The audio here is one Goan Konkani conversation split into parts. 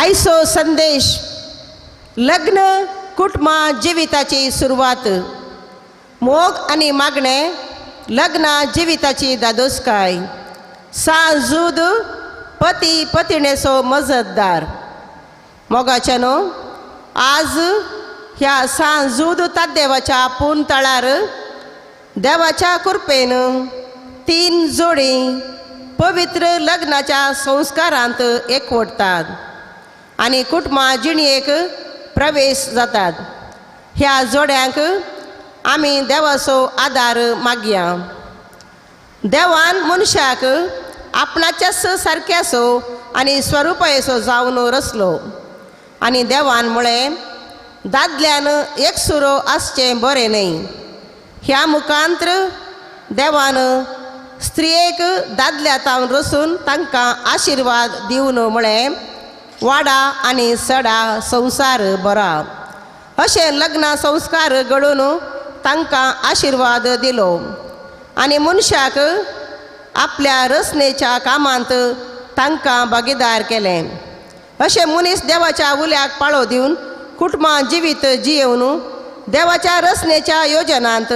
आयचो संदेश लग्न कुटुंबा जिविताची सुरवात, मोग आनी मागणें लग्ना जिविताची दादोसकाय, सांजूद पती पतिणेचो मजतदार। मोगाच्यानो आज ह्या सांजूद तादेवाच्या पुनतळार देवाच्या कृपेन 3 जोडी पवित्र लग्नाच्या संस्कारांत एकवटतात आनी कुटुंबा जिणेक प्रवेश जातात। ह्या जोड्यांक आमी देवाचो आदार मागया। देवान मनशाक आपणाच्याच सारक्याचो आनी स्वरुपायेचो जावन रचलो आनी देवान म्हळें दादल्यान एकसुरो आसचें बरें न्हय। ह्या मुखांत्र देवान स्त्रियेक दादल्या तावन रसून तांकां आशिर्वाद दिवन म्हळें वाडा आनी सडा संवसार बरा। अशें लग्न संस्कार घडोवन तांकां आशिर्वाद दिलो आनी मनशाक आपल्या रचनेच्या कामांत तांकां भागीदार केलें। अशें मनीस देवाच्या उल्याक पाळो दिवन कुटुंबां जिवीत जियेवन देवाच्या रचनेच्या योजनांत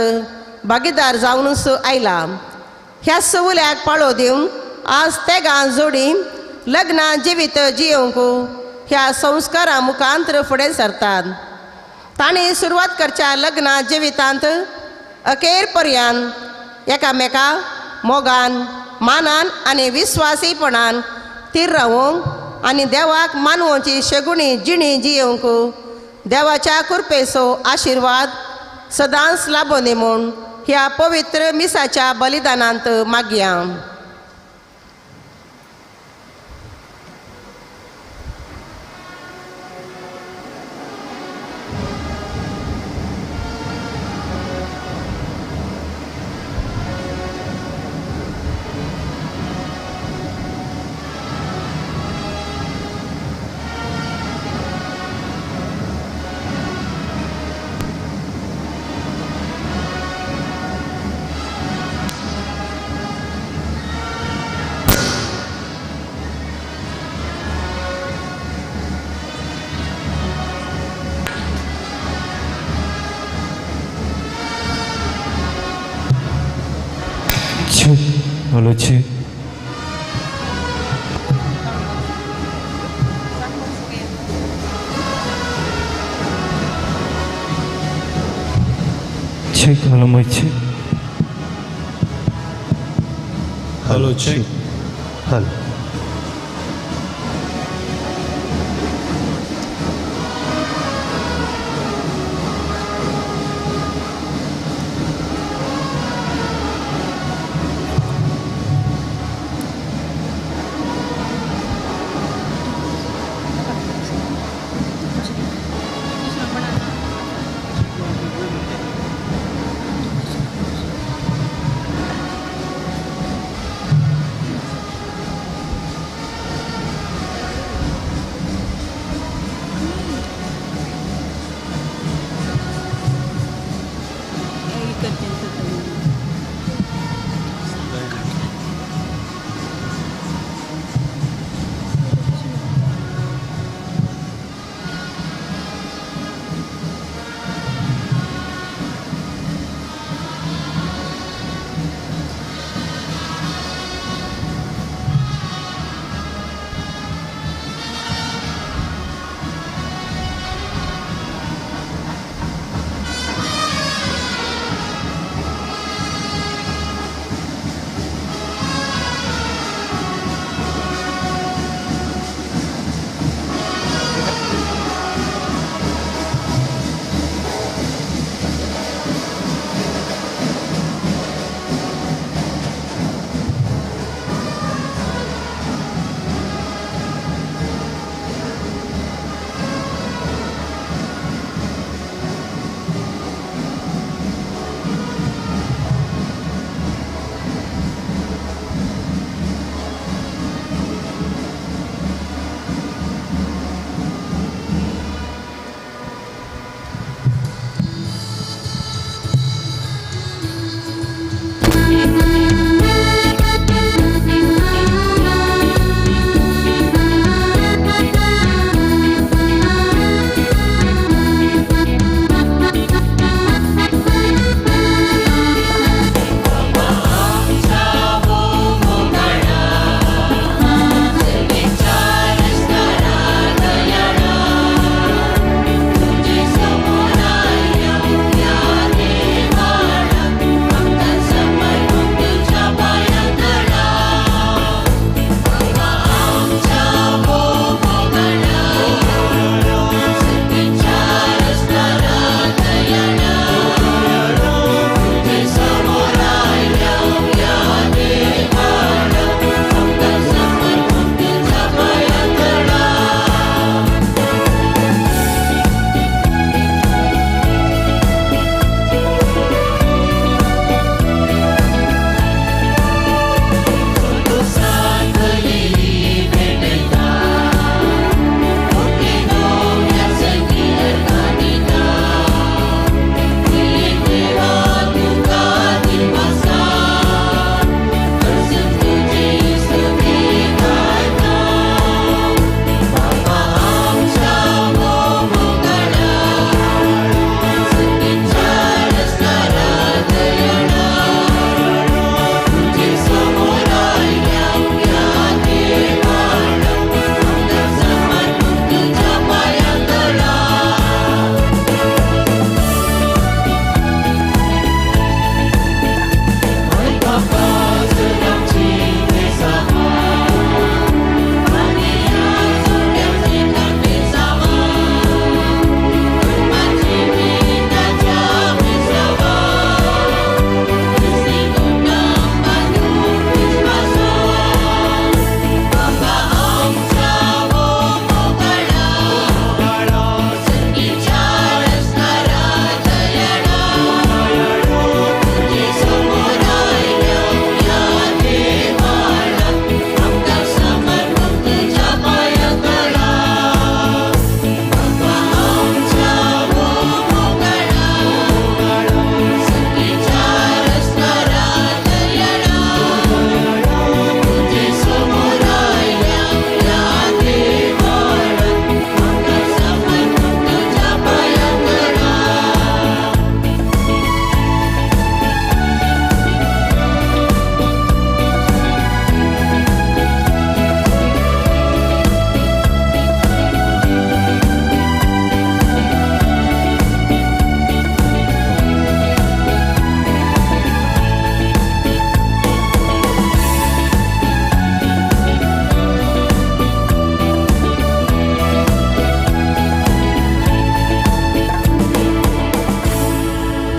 भागीदार जावनूच आयला। ह्या उल्याक पाळो दिवन आज तेगां जोडी लग्नां जिवीत जियेवंक ह्या संस्कारा मुखांत्र फुडें सरतात। तांणी सुरवात करच्या लग्ना जिवितांत अखेर पर्यंत एकामेका मोगान मानान आनी विस्वासीपणान थीर रावूंक आनी देवाक मानवची शेगुणी जिणी जियेवंक देवाच्या कृपेचो आशिर्वाद सदांच लाभोनी म्हूण ह्या पवित्र मिसाच्या बलिदानांत मागया। Hello, check. Check, hello, my check. Hello, check. Hello.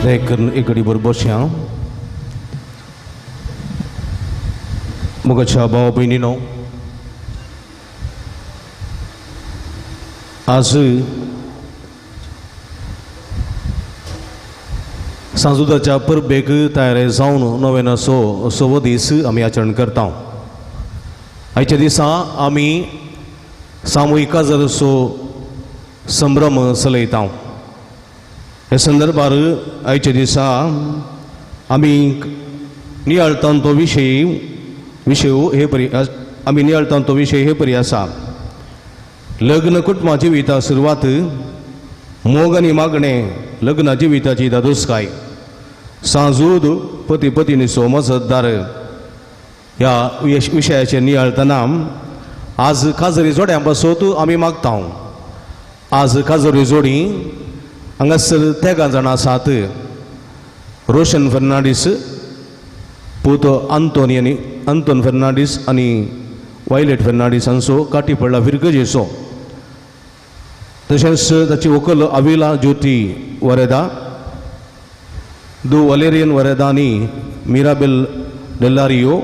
दया करून एक घडीभर बसया. मोगाच्या भाव भयणीनो, आज सांजुदाच्या परबेक तयार जावन नव्यानाचो सवो दीस आमी आचरण करता. आयच्या दिसा आमी सामुहीक काजाराचो संभ्रम चलयता. ह्या संदर्भार आयच्या दिसा आमी नियाळतान तो विशय हे परी आमी नियाळतान तो विशय हे परी आसा. लग्न कुटुंबा जिविता सुरवात, मोग आनी मागणें, लग्न जिविताची दादोसकाय, सांजूद पती पतिनीचो मजतदार ह्या विशयाचेर नियाळतना आज काजरी जोड्यां पासत आमी मागता. आज काजरी जोडी हांगासर तेगां जाणां आसात. रोशन फर्नांडीस, पूत आंतोनी आनी आंतोन फर्नांडीस आनी वायलेट फर्नांडीस हांचो काटी पडला फिरगजेचो. तशेंच ताची व्हंकल अविला ज्योती वरेदा, दू वलेरियन वरेदा आनी मिराबेल डेल्लारियो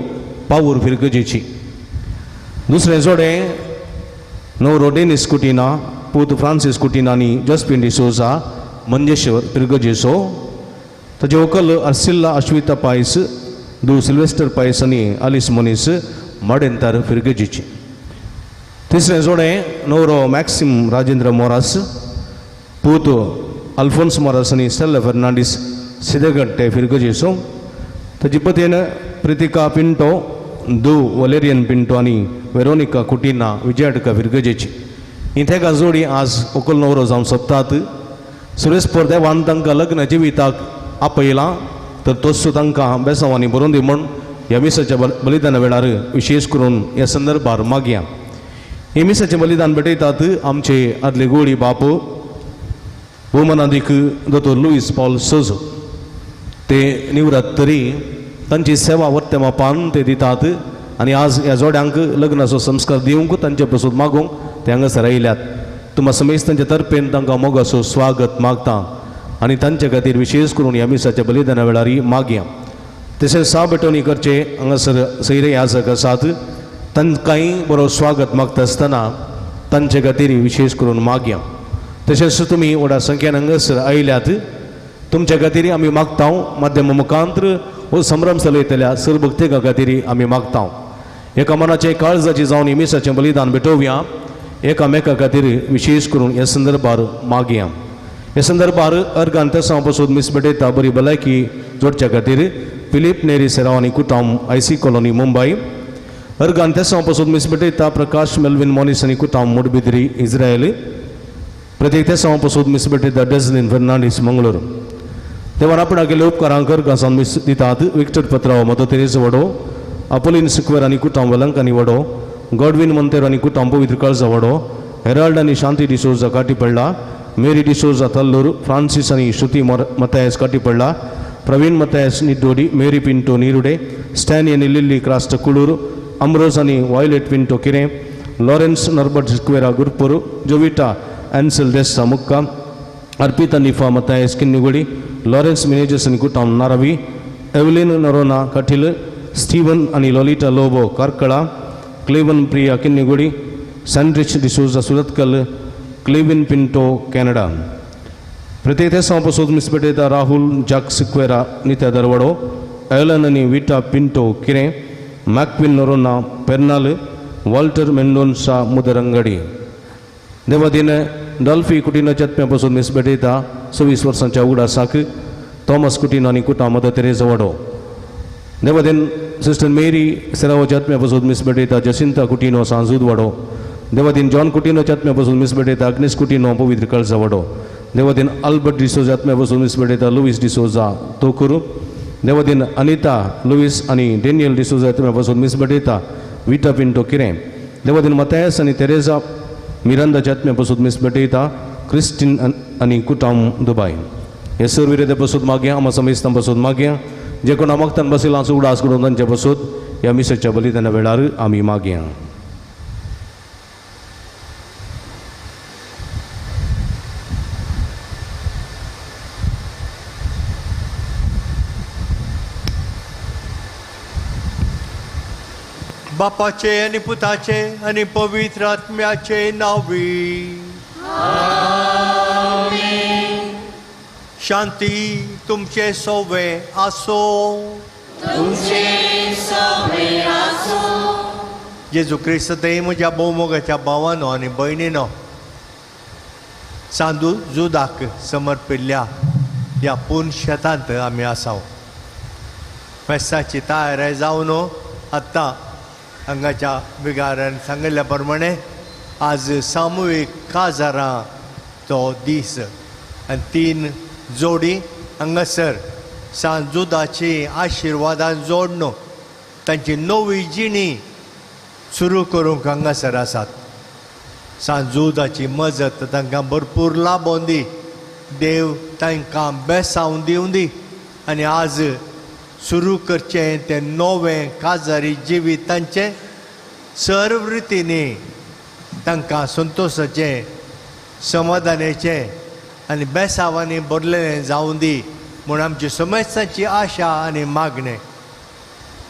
पावूर फिरगजेची. दुसरें जोडें नवरो डेनिस कुटिना, पूत फ्रांसीस कुटिना आनी जस्पिन डिसोजा मंजेश्वर फिरगजेचो. ताची व्हंकल अर्सिल्ला अश्विता पायस, दू सिल्वेस्टर पायस आनी आलिस मोनीस माडेंतार फिरगजेची. तिसरें जोडें नवरो मॅक्सिम राजेंद्र मोरास, पूत अल्फोन्स मोरास आनी स्टेल्ला फर्नांडीस सिदगट्टे फिरगजेचो. ताची पतीन प्रितिका पिंटो, दू वलेरियन पिंटो आनी वेरोनिका कुटिना विजयाटका फिरगजेची. ही तेगां जोडी आज व्हंकल नवरो जावन सोदतात. सुरेशपूर देवान तांकां लग्न जिविताक आपयलां तर तोच तांकां बेसांवांनी बरोवन दी म्हूण ह्या मिसाच्या बलिदाना वेळार विशेष करून ह्या संदर्भार मागया. हे मिसाचें बलिदान भेटयतात आमचे आदले गोळी बाप भोवमानादीक दोतोर लुईस पॉल सोजो. ते निवृत्त तरी तांची सेवा वर्तमापान ते दितात आनी आज ह्या जोड्यांक लग्नाचो संस्कार दिवंक तांचे पसून मागूंक ते हांगासर आयल्यात. तुमा समेज तांच्या तर्फेन तांकां मोगाचो स्वागत मागता आनी तांचे खातीर विशेष करून ह्या मिसाच्या बलिदाना वेळार मागया. तशेंच सा भेटवणी करचे हांगासर सैरे याजक आसात, तांकांय बरो स्वागत मागता आसतना तांचे खातीर विशेष करून मागया. तशेंच तुमी व्हडा संख्येन हांगासर आयल्यात, तुमच्या खातीर आमी मागता. माध्यम मुखांत्र हो संभ्रम चलयतल्या सर्वभक्तिका खातीर आमी मागता. एका मनाचे काळजाची जावन मिसाचें बलिदान भेटोवया. एकामेका खातीर विशेष करून ह्या संदर्भार मागया. ह्या संदर्भार अर्गान तेसांव पसून मीस भेटयता बरी भलायकी जोडच्या खातीर फिलीप नेरी सेराव आनी कुटाम आयसी कॉलनी मुंबय. अर्गान तेसांव पसून मीस भेटयता प्रकाश मेल्विन मोनीस आनी कुटाम मुडबिद्री इस्रायल. प्रत्येक तेसांव पसून मीस भेटयता डेझलिन फर्नांडीस मंगळूर. देवान आपणाक केल्ले उपकारांक अर्गां मीस दितात. विक्टर पत्राव मदर तेरेज वडो, अपोलीन सिक्वेर आनी कुटाम वेलंकानी वडो, गॉडविन मोंतेरो आनी कुटाम पवित्र काळजा वडो, हेराल्ड आनी शांती डिसोजा काटीपडला, मेरी डिसोजा तल्लूर, फ्रांसीस आनी श्रुती मतायस काटीपडला, प्रवीण मतायस निड्डोडी, मेरी पिंटो निरुडे, स्टॅनी आनी लिल्ली क्रास्ट कुळूर, अमरोज आनी Violet Pinto Kirem, Lawrence Norbert Sequeira Gurpur, Jovita Ansel Dessa Mukka, Arpita Nifa Mathias Kinnigoli, Lawrence Menezes आनी कुटाम नारावी, एवलिन नरोना कटील, स्टीवन आनी लोलिटा लोबो कार्कळा, क्लेवन प्रिया किन्निगुडी, सॅन्ड्रिच डिसोजा सुरतकल, क्लेविन पिंटो कॅनडा. प्रत्येक तेसांव पसून मीस भेटयता राहुल जाक सिक्वेरा नित्या दरवडो, एलन आनी विटा पिंटो किरें, मॅक्विन नरोना पेर्नाल, वॉल्टर मेंडोन्सा मुदरंगडी. देवादीन डॉल्फी कुटिनो चतम्या पसून मीस भेटयता 26 वर्सांच्या उगडासाक थॉमस कुटिनो आनी कुटा मदर तेरेजा वडो. देवादीन सिस्टर मेरी सेरावोच्या आत्म्या पसून मीस भेटयता जसिंता कुटिनो सांजूद वडो. देवादीन जॉन कुटिनोच्या आत्म्या पसून मीस भेटयता अग्नेस कुटिनो पवित्र कळजा वडो. देवादीन अल्बर्ट डिसोजा आत्म्या पसून मीस भेटयता लुईस डिसोजा तोकुरू. देवादीन अनिता लुईस आनी डेनियल डिसोजा आत्म्या पसून मीस भेटयता विटा पिंटो किरें. देवादीन मतायस आनी तेरेजा मिरांदाच्या आत्म्या पसून मीस भेटयता क्रिस्टीन आनी कुटाम दुबाय. हे सर्व विरोधी पसून मागया, आमा समेस्तां पसून मागया, जे कोणा मागतान बशिल्लां उगडास करून तांचे पसून ह्या मिसाच्या बलिदाना वेळार आमी मागया. बापाचे आनी पुताचे आनी पवित्र आत्म्याचे नांवी. शांती तुमचे सोवे आसो. जेजू क्रिस्त ते म्हज्या भोवमोगाच्या भावानो आनी भयणीनो, सांदू जुदाक समर्पिल्ल्या ह्या पूर्ण शेतांत आमी आसाव. फेस्ताची तयारी जावन आत्तां हांगाच्या बिगारान सांगिल्ल्या प्रमाणे आज सामुहीक काजारां तो दीस आनी 3 जोडी हांगासर सांत जुदाची आशिर्वादान जोडणो तांची नवी जिणी सुरू करूंक हांगासर आसात. सांत जुदाची मजत तांकां भरपूर लाबोवन दी, देव तांकां बेसावन दिवं दी आनी आज सुरू करचें तें नवें काजारी जिवीत तांचें सर्व रितींनी तांकां संतोशाचें, समाधानाचें आनी बेसावांनी भरलेलें जावं दी म्हूण आमची समस्यांची आशा आनी मागणें.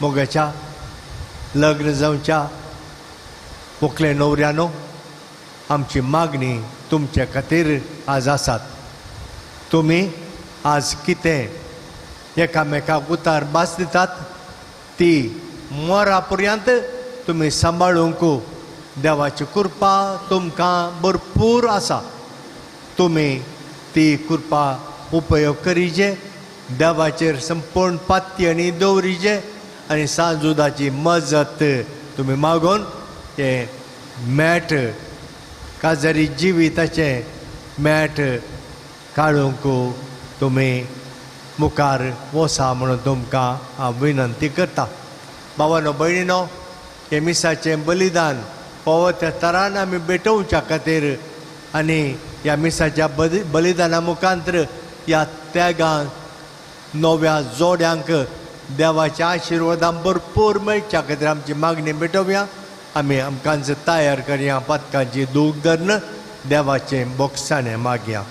मोगाच्या लग्न जावच्या व्हंकले न्हवऱ्यानो, आमची मागणी तुमचे खातीर आज आसात. तुमी आज कितें एकामेकाक उतार भास दितात ती मोरा पर्यंत तुमी सांबाळूंक देवाची कृपा तुमकां भरपूर आसा. तुमी ती कृपा उपयोग करीजे, देवाचेर संपूर्ण पातयणी दवरीजे आनी सांजुदाची मजत तुमी मागून तें मॅट काजारी जिविताचें मॅट काडूंक तुमी मुखार वसा म्हणून तुमकां हांव विनंती करता. भावानो भयणीनो, हे मिसाचें बलिदान फावो त्या तरान आमी भेटोवच्या खातीर आनी ह्या मिसाच्या बलिदाना मुखांतर ह्या त्यागान नव्या जोड्यांक देवाच्या आशिर्वादान भरपूर मेळच्या खातीर आमची मागणी भेटोवया. आमी आमकांच तयार करया, पातकांची दूख धरून देवाचें बोगसाणें मागया.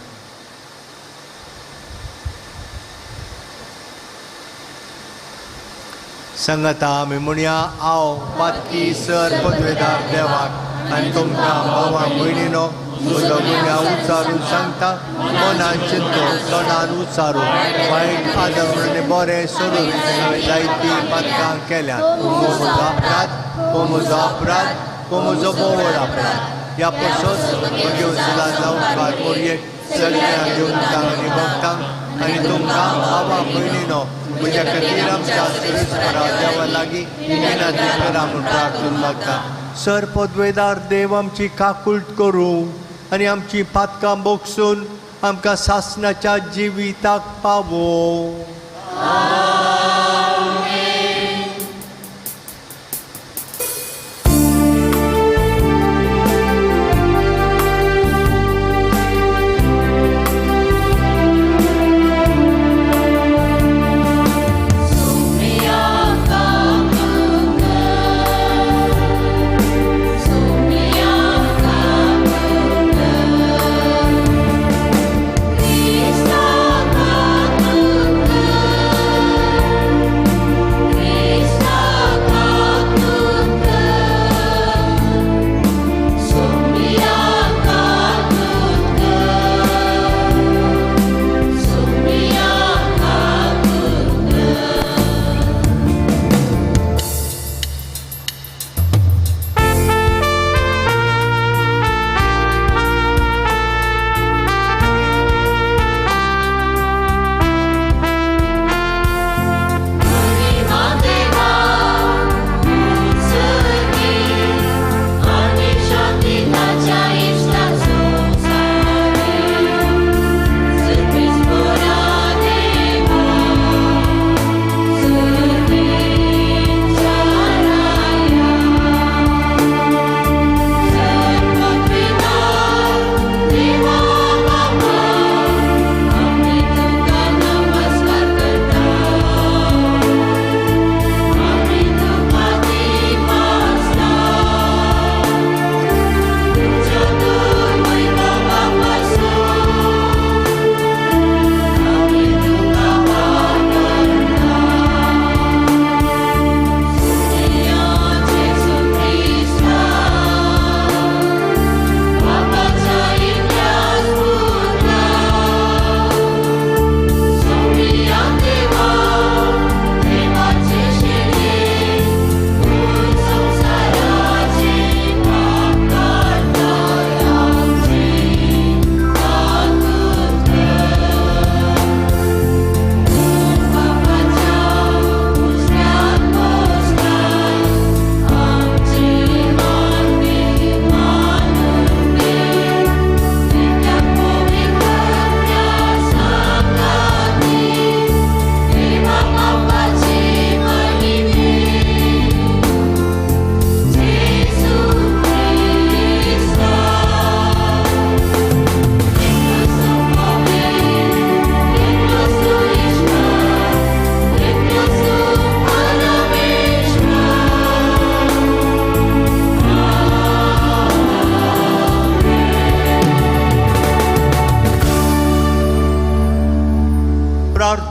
सांगाता आमी म्हणया, हांव पातकी सर पदवेदार देवाक आनी तुमकां भावा भयणीनो म्हजो गुन्यांव उच्चारून सांगता. मनान चिंतो, तोंडान उच्चारून, वायट आदर बरें सोडून हांवें जायतीं पातकां केल्यात. हो म्हजो अपराध, हो म्हजो अपराध, हो म्हजो बोवड अपराध. ह्या पसत म्हज्यो सदां जावंक मोरयेक सगळ्या देवतांक आनी भक्तांक आनी तुमकां भावा भयणीनो म्हज्या खातीर आमच्या सुरेश्वरा देवा लागीं विनंती करा म्हूण प्रार्थून मागता. सर पदवेदार देव आमची काकूळट करूं आनी आमची पातकां बोगसून आमकां सासणाच्या जिविताक पावो. Krista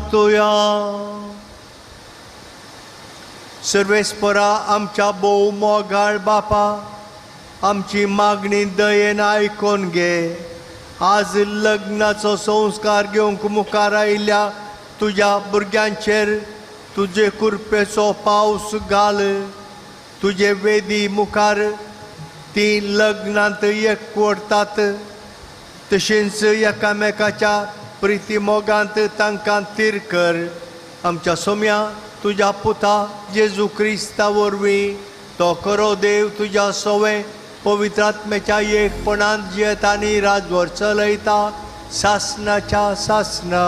प्रार्थुया. सर्वेस्परा आमच्या भोव मोगाळ बापा, आमची मागणी दयेन आयकोन घे. आज लग्नाचो संस्कार घेवंक मुखार आयिल्ल्या तुज्या भुरग्यांचेर तुजे कृपेचो पावस घाल. तुजे वेदी मुखार ती लग्नांत एकवटतात, तशेंच एकामेकाच्या प्रिती मोगांत तांकां थीर कर. आमच्या सोम्या तुज्या पुता जेजू क्रिस्ता वरवीं तो खरो देव तुज्या सोवे पवित्र आत्म्याच्या एकपणान जियेता आनी राजवर चलयता सासनाच्या सासना.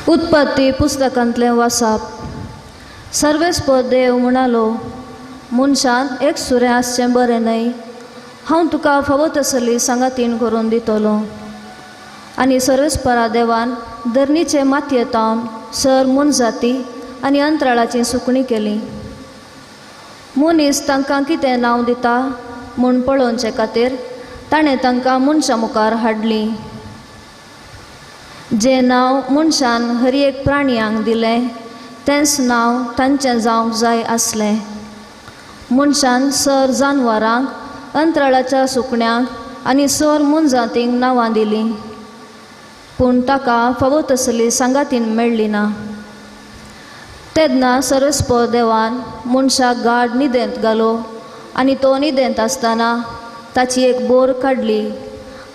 उत्पत्ती पुस्तकांतलें वासाप. सर्वेस्पर देव म्हणालो, मनशान एक सुरें आसचें बरें न्हय, हांव तुका फावो तसली सांगातीण करून दितलो. आनी सर्वेस्परा देवान धरणीचे मातये तावन सर मनजाती आनी अंतराळाची सुकणी केली. मनीस तांकां कितें नांव दिता म्हूण पळोवचे खातीर ताणें तांकां मनशां मुखार हाडलीं. जें नांव मनशान हर एक प्राणयांक दिलें तेंच नांव तांचें जावंक जाय आसलें. मनशान सर जानवरांक, अंतराळाच्या सुकण्यांक आनी सर मनजातींक नांवां दिलीं, पूण ताका फावो तसली सांगातीन मेळ्ळी ना. तेन्ना सरस्पर देवान मनशाक गाड न्हिदेंत घालो आनी तो न्हिदेंत आसतना ताची एक बोर काडली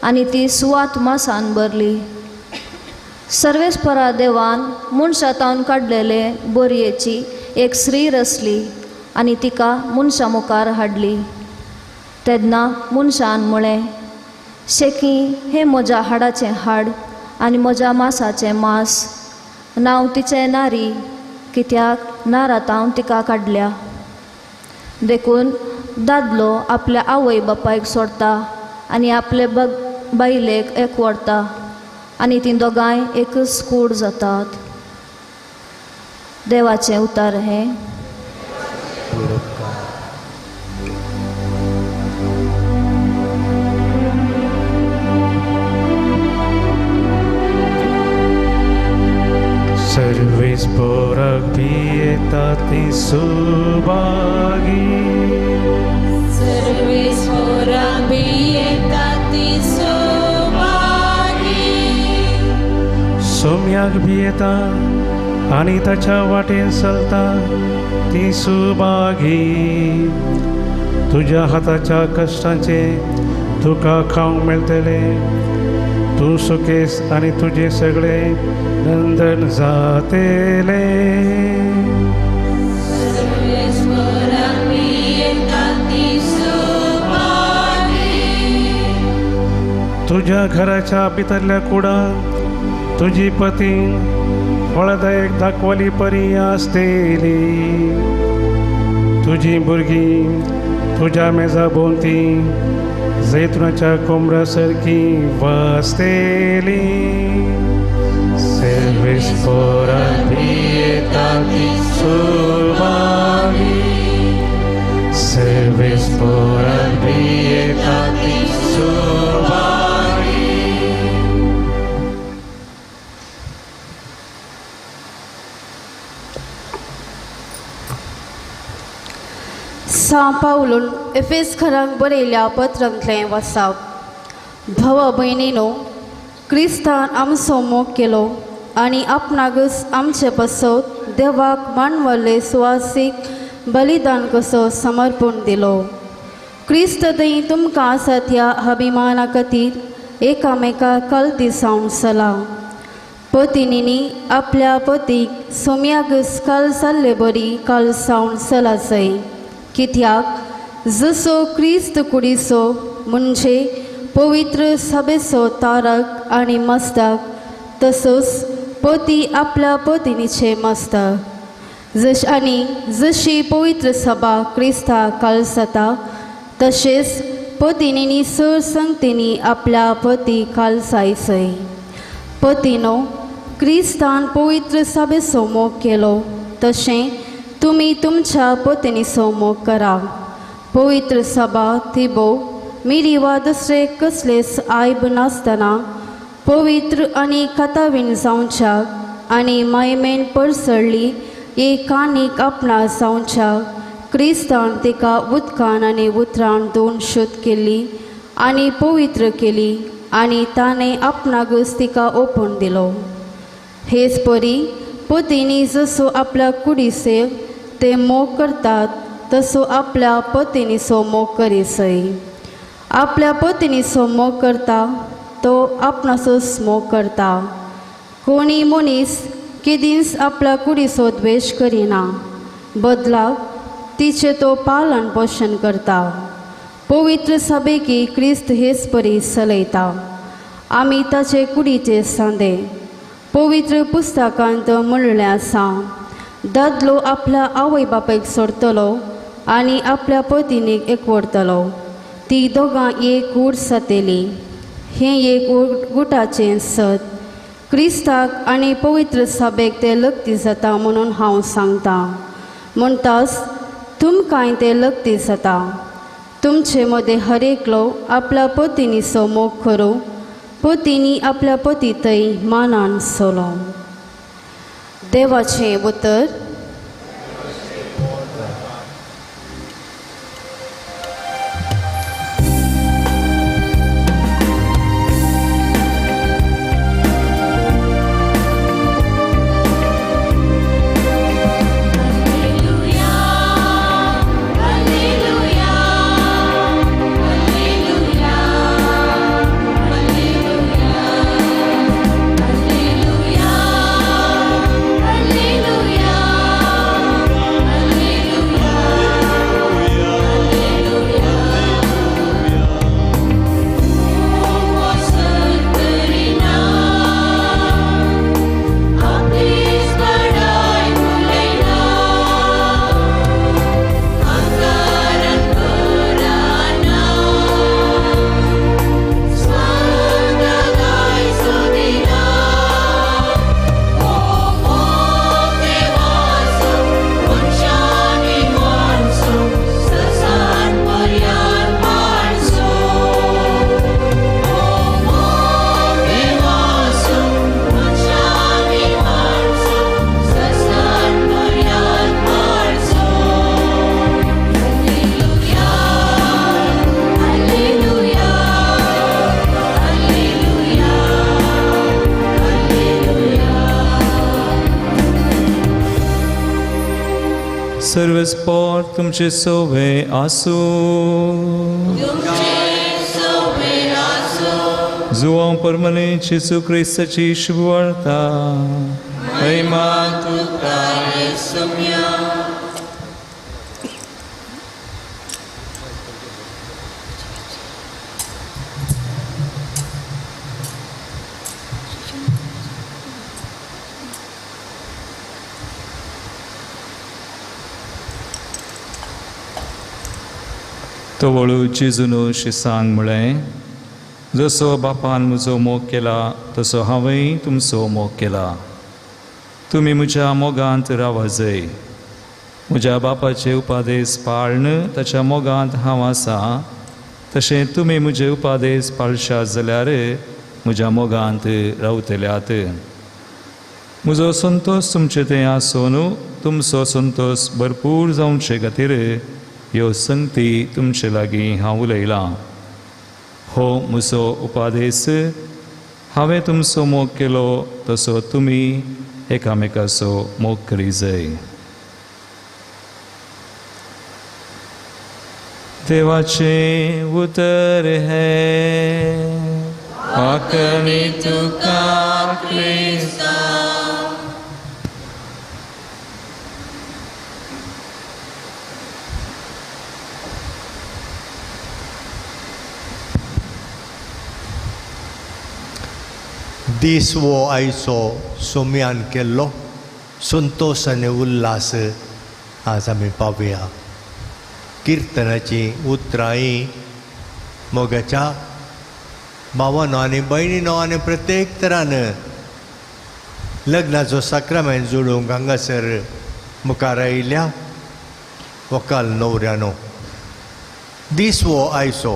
आनी ती सुवात मासान भरली. सर्वेस्परा देवान मनशा तावन काडलेले बोरयेची एक स्त्री रचली आनी तिका मनशा मुखार हाडली. तेन्ना मनशान म्हळें, शेकी हें म्हज्या हाडाचें हाड आनी म्हज्या मासाचें मांस, नांव तिचें नारी, कित्याक नारात हांव तिका काडल्या. देखून दादलो आपल्या आवय बापायक सोडटा आनी आपले बायलेक एकवटता आनी तीं दोगांय एकच कूड जातात. देवाचें उतार हें. सर्वेस्पराक भियेता ती सुभागी, सर्वेस्पराक भियेता ती सुभागी, सोम्याक भियेता आनी ताच्या वाटेन चलता ती सुभागी. तुज्या हाताच्या कश्टांचें तुका खावंक मेळटलें, तूं सुकेस आनी तुजें सगळें नंदन जातेलें. तुज्या घराच्या भितरल्या कुडांत तुजी पती फळदायक दाखवली परी आसतली. तुजी भुरगीं तुज्या मेजा भोंवती जैतुनाच्या कोमरा सारकी वासतली. सर्वेस्पराक भियेता ती सुभागी, सर्वेस्पराक भियेता ती सुभागी. सां पावलून एफेस घरांक बरयल्या पत्रांतलें वासाप. भावा भयणीनो, क्रिस्तान आमचो मोग केलो आनी आपणाकच आमचे पासत देवाक मानवल्ले सुवासीक बलिदान कसो समर्पण दिलो. क्रिस्त थंय तुमकां आसा त्या अभिमाना खातीर एकामेका कलती जावन चला. पतिनींनी आपल्या पतीक सोम्याकच काल जाल्ले बरी काल सावन चलाजय. कित्याक जसो क्रिस्त कुडीचो म्हणजे पवित्र सभेचो तारक आनी मस्तक, तसोच पती आपल्या पतिनीचे मस्तक. जश आनी जशी पवित्र सभा क्रिस्ता काल जाता तशेंच पतिनींनी सर संगतींनी आपल्या पती काल जायसय. पतीनो, क्रिस्तान पवित्र सभेचो मोग केलो तशें तुमी तुमच्या पतिनीचो मोग करा. पवित्र सभा थिबो मिरी वा दुसरे कसलेच आयब नासतना पवित्र आनी कथावीन जावच्याक आनी मायमेन पडसळ्ळी एक कानीक आपणा जावच्याक क्रिस्तान तिका उदकान आनी उतरान दोन शुद्ध केली आनी पवित्र केली आनी ताणें आपणाकच तिका ओपून दिलो. हेच परी पतींनी जसो आपल्या कुडीसे ते मोग करतात तसो आपल्या पतिनीचो मोग करीसय. आपल्या पतिनीचो मोग करता तो आपणाचोच मोग करता. कोणी मनीस केदींच आपल्या कुडीचो द्वेश करिना, बदलाक तिचें तो पालन पोशण करता. पवित्र सभेकी क्रिस्त हेच परी चलयता. आमी ताचे कुडीचे सांदे. पवित्र पुस्तकांत म्हणलें आसा, दादलो आपल्या आवय बापायक सोडटलो आनी आपल्या पतिनीक एकवडटलो, ती दोगां एक कूड जातली. हें एक गुटाचें सत. क्रिस्ताक आनी पवित्र सभेक तें लग्ती जाता म्हणून हांव सांगतां. म्हणटाच तुमकांय तें लग्ती जाता. तुमचे मदें हर एकलो आपल्या पतिनीचो मोग करूं, पतींनी आपल्या पती थंय मानान सोलो. देवाचें उतर. सर्वस्पोर तुमचे सोवे आसूं. जुवां परमने जेजू क्रिस्ताची शुभवार्ता. महिमा तुका येसुम्या. तवळू जेजून शिसांग म्हळें, जसो बापान म्हजो मोग केला तसो हांवेंय तुमचो मोग केला. तुमी म्हज्या मोगांत रावाजय. म्हज्या बापाचे उपादेस पाळन ताच्या मोगांत हांव आसा, तशें तुमी म्हजे उपादेस पाळशात जाल्यार म्हज्या मोगांत रावतल्यात. म्हजो संतोश तुमचे थंय आसून तुमचो संतोश भरपूर जावचे खातीर ह्यो संगती तुमचे लागीं हांव उलयलां. हो म्हजो उपादेस, हांवें तुमचो मोग केलो तसो तुमी एकामेकाचो मोग करी जाय. देवाचें उतर हें. पाकणी तुका क्रिस्ता. दीस वो आयचो सोम्यान केल्लो संतोश आनी उल्हास आज आमी पावया. किर्तनाची उतरांय मोगाच्या भावानो आनी भयणीनो आनी प्रत्येक तरान लग्नाचो साक्रामेंत जोडूंक हांगासर मुखार आयिल्ल्या वकाल न्हवऱ्यानो, दीस वो आयचो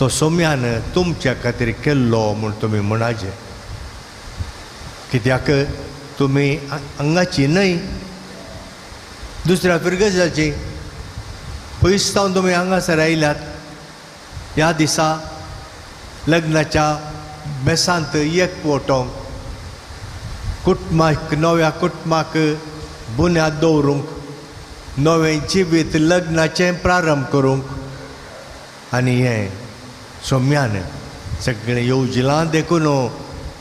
तो सोम्यान तुमच्या खातीर केल्लो म्हूण तुमी म्हणाचे. कित्याक तुमी हांगाची न्हय, दुसऱ्या फिरगजाची पयस सावन तुमी हांगासर आयल्यात. ह्या दिसा लग्नाच्या बेसांत एक वटोंक कुटुंबाक, नव्या कुटुंबाक बुन्याद दवरूंक, नवें जिवीत लग्नाचें प्रारंभ करूंक आनी हें सोम्यान सगळें येवजिलां देखून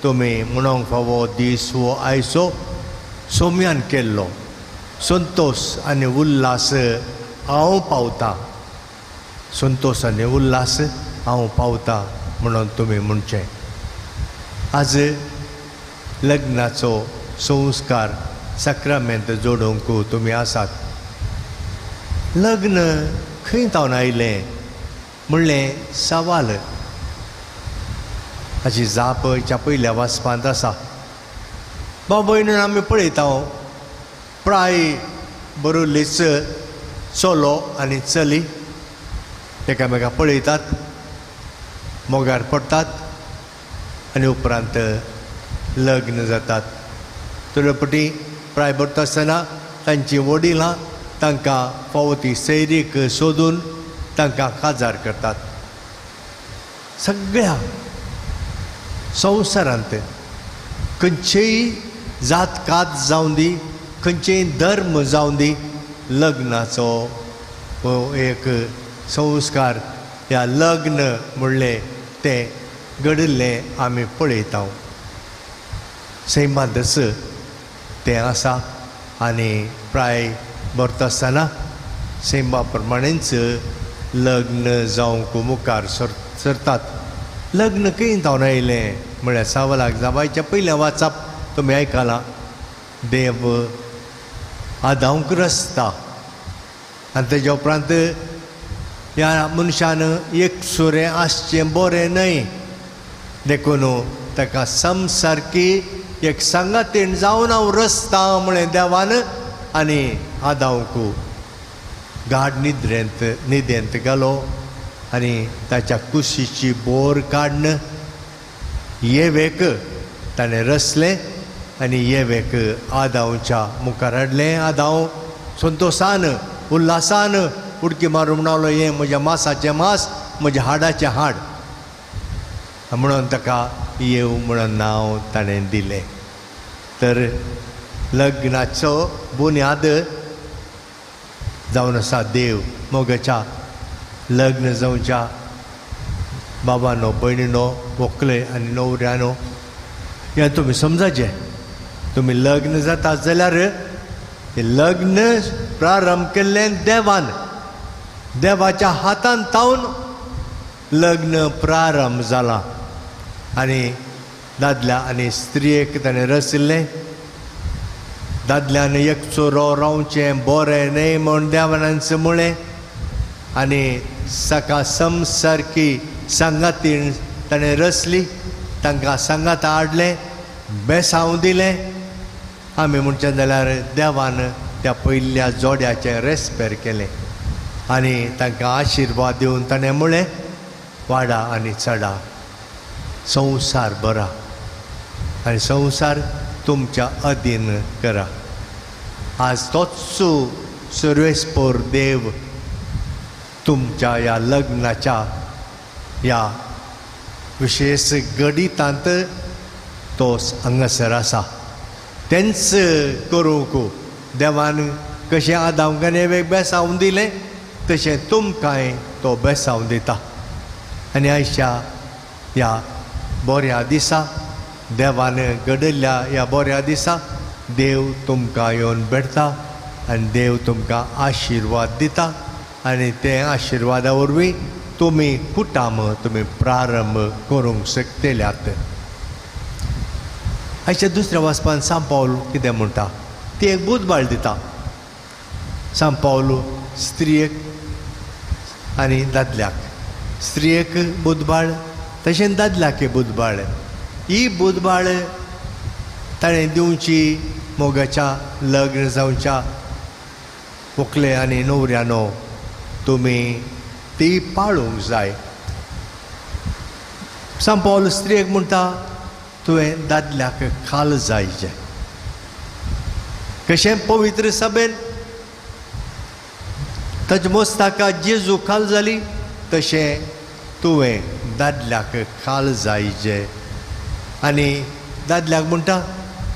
तुमी म्हणोंक फावो दीस हो आयचो सोम्यान केल्लो संतोश आनी उल्हास हांव पावता, संतोश आनी उल्हास हांव पावता म्हणून तुमी म्हणचें. आज लग्नाचो संस्कार साक्रामेंत जोडूंक तुमी आसात. लग्न खंय तावन आयलें म्हणलें सवाल, हाची जाप ह्या पयल्या वाचपांत आसा. भाव भयणीन आमी पळयता प्राय बरोवल्लीच चलो आनी चली एकामेका पळयतात, मोगार पडटात आनी उपरांत लग्न जातात. थोडे पटी प्राय भरता आसतना तांची वडिलां तांकां फावो ती सैरीक सोदून तांकां काजार करतात. सगळ्या संवसारांत खंयचेय जात कात जावं दी, खंयचेय धर्म जावं दी, लग्नाचो हो एक संस्कार ह्या लग्न म्हणलें तें घडिल्लें आमी पळयता. सैमांतच तें आसा आनी प्राय भरता आसतना सैमा प्रमाणेच लग्न जावंक मुखार सरतात. लग्न खंय जावन आयलें म्हळ्यार सवालाक जाबायच्या पयलें वाचप तुमी आयकलां. देव आदावंक रचता आनी तेज्या उपरांत ह्या मनशान एक सुरें आसचें बरें न्हय देखून ताका समसारकी एक सांगातीण जावन हांव रचता म्हळें देवान आनी आदावंक गाड निद्रेंत न्हिदेंत घालो आनी ताच्या कुशीची बोर काडून येवेक ताणें रचलें आनी येवेक आदावच्या मुखार हाडलें. आदाव संतोशान उल्हासान उडकी मारून म्हणलो, हें म्हज्या मासाचें मास, म्हज्या हाडाचें हाड म्हणून ताका येव म्हणून नांव ताणें दिलें. तर लग्नाचो बुन्याद जावन आसा देव. मोगाच्या लग्न जावच्या बाबानो, भयणीनो, व्हंकले आनी न्हवऱ्यानो, हें तुमी समजाचें. तुमी लग्न जाता जाल्यार लग्न प्रारंभ केल्लें देवान, देवाच्या हातान तावन लग्न प्रारंभ जालां आनी दादल्या आनी स्त्रियेक ताणें रचिल्लें. दादल्यान एक चोरो रावचें बरें न्हय म्हूण देवान म्हळें आनी सका समसारकी सांगातीण ताणें रचली, तांकां सांगात हाडलें, बेसांव दिलें. आमी म्हणचें जाल्यार देवान त्या पयल्या जोड्याचें रेस्पेर केलें आनी तांकां आशिर्वाद दिवन ताणें म्हळें, वाडा आनी चडा, संवसार बरा आनी संवसार तुमच्या अधीन करा. आज तोच सर्वेस्पोर देव तुमच्या ह्या लग्नाच्या ह्या विशेश गडितांत तो हांगासर आसा. तेंच करूंक देवान कशें आदावंक आनी बेसावन दिलें तशें तुमकांय तो बेसावन दिता. आनी आयच्या ह्या बऱ्या दिसा देवान घडयल्ल्या ह्या बऱ्या दिसा देव तुमकां येवन भेटता आनी देव तुमकां आशिर्वाद दिता आनी ते आशिर्वादा वरवीं तुमी कुटाम तुमी प्रारंभ करूंक शकतल्यात. आयच्या दुसऱ्या वाचपान सांव पावल कितें म्हणटा, ती एक बुदबाळ दिता. सांव पावल स्त्रियेक आनी दादल्याक, स्त्रियेक बुदबाळ तशेंच दादल्याक बुदबाळ. ही बुदबाळ ताणें दिवची मोगाच्या लग्न जावच्या व्हंकले आनी न्हवऱ्यानो तुमी ती पाळूंक जाय. सांव पावल स्त्रियेक म्हणटा तुवें दादल्याक खाल जायचें. कशें पवित्र सभेन ताजे मोस्ताका जेजू खाल जाली तशें तुवें दादल्याक खाल जायचें. आनी दादल्याक म्हणटा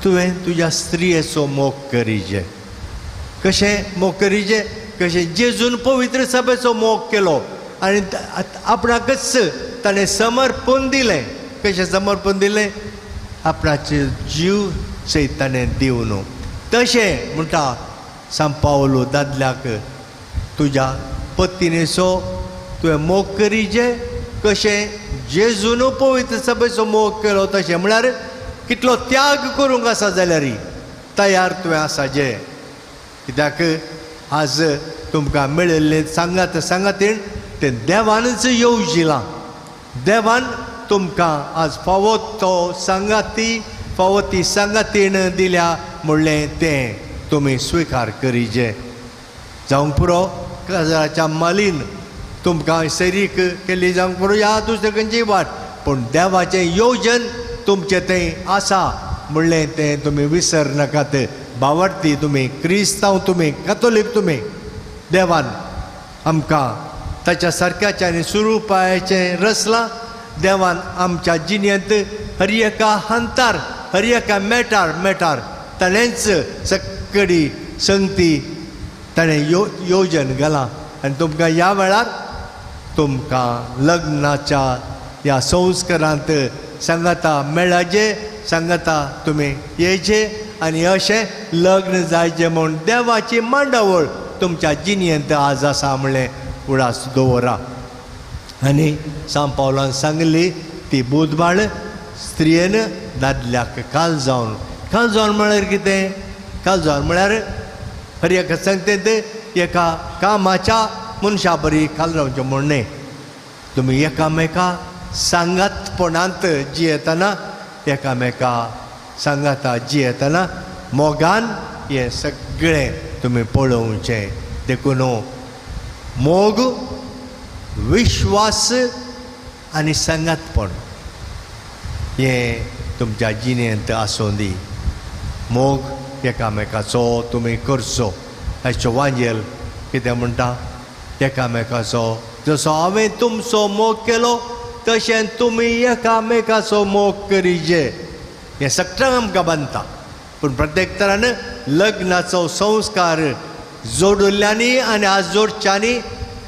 तुवें तुज्या स्त्रियेचो मोग करीजे. कशें मोग करीजे? कशें जेजून पवित्र सभेचो मोग केलो आनी आपणाकच ताणें समर्पण दिलें. कशें समर्पण दिलें? आपणाचे जीव सयत ताणें दिवन. तशें म्हणटा सांव पावलो दादल्याक तुज्या पत्नीचो तुवें मोग करीजे कशें जेजून पवित्र सभेचो मोग केलो तशें. म्हळ्यार कितलो त्याग करूंक आसा जाल्यार तयार तुवें आसा जे. कित्याक आज तुमकां मेळिल्लें सांगात सांगातीन तें देवानच येवजिलां. देवान तुमकां आज फावो तो सांगाती फावो ती सांगातीन दिल्या म्हणलें तें तुमी स्विकार करीजे. जावंक पुरो काजाराच्या मालीन तुमकां सैरीक केली जावंक पुरो ह्या दुसरे खंयची वाट, पूण देवाचें योजन तुमचें थंय आसा म्हणलें तें तुमी विसर नाकात. बावडती तुमी क्रिस्तांव, तुमी कॅथोलीक, तुमी देवान आमकां ताच्या सारक्याचें आनी सुरुपायाचें रचलां. देवान आमच्या जिणेंत हर एका हंतार हर एका मेटार मेटार ताणेंच सक्कडी संगती ताणें योजन घालां. आनी तुमकां ह्या वेळार तुमकां लग्नाच्या ह्या संस्कारांत सांगाता मेळाचे, सांगाता तुमी येयचे आनी अशें लग्न जायचें म्हूण देवाची मांडावळ तुमच्या जिणेंत आज आसा म्हणलें उडास दवरा. आनी सांव पावलान सांगली ती बुदबाळ स्त्रियेन दादल्याक काल जावन. काल जावन म्हळ्यार कितें? काल जावन म्हळ्यार हर एका सांगते एका कामाच्या मनशा बरी खाल जावचें म्हूण न्हय. तुमी एकामेका सांगातपणांत जियेतना एकामेका सांगाता जियेतना मोगान हें सगळें तुमी पळोवचें. देखून मोग, विश्वास आनी सांगातपण हें तुमच्या जिणेंत आसूं दी. मोग एकामेकाचो तुमी करचो. हाचो वांजेल कितें म्हणटा? एकामेकाचो जसो हांवें तुमचो मोग केलो तशें तुमी एकामेकाचो मोग करीजे. हें सगळें आमकां बांदता. पूण प्रत्येक तरान लग्नाचो संस्कार जोडिल्ल्यांनी आनी आज जोडच्यांनी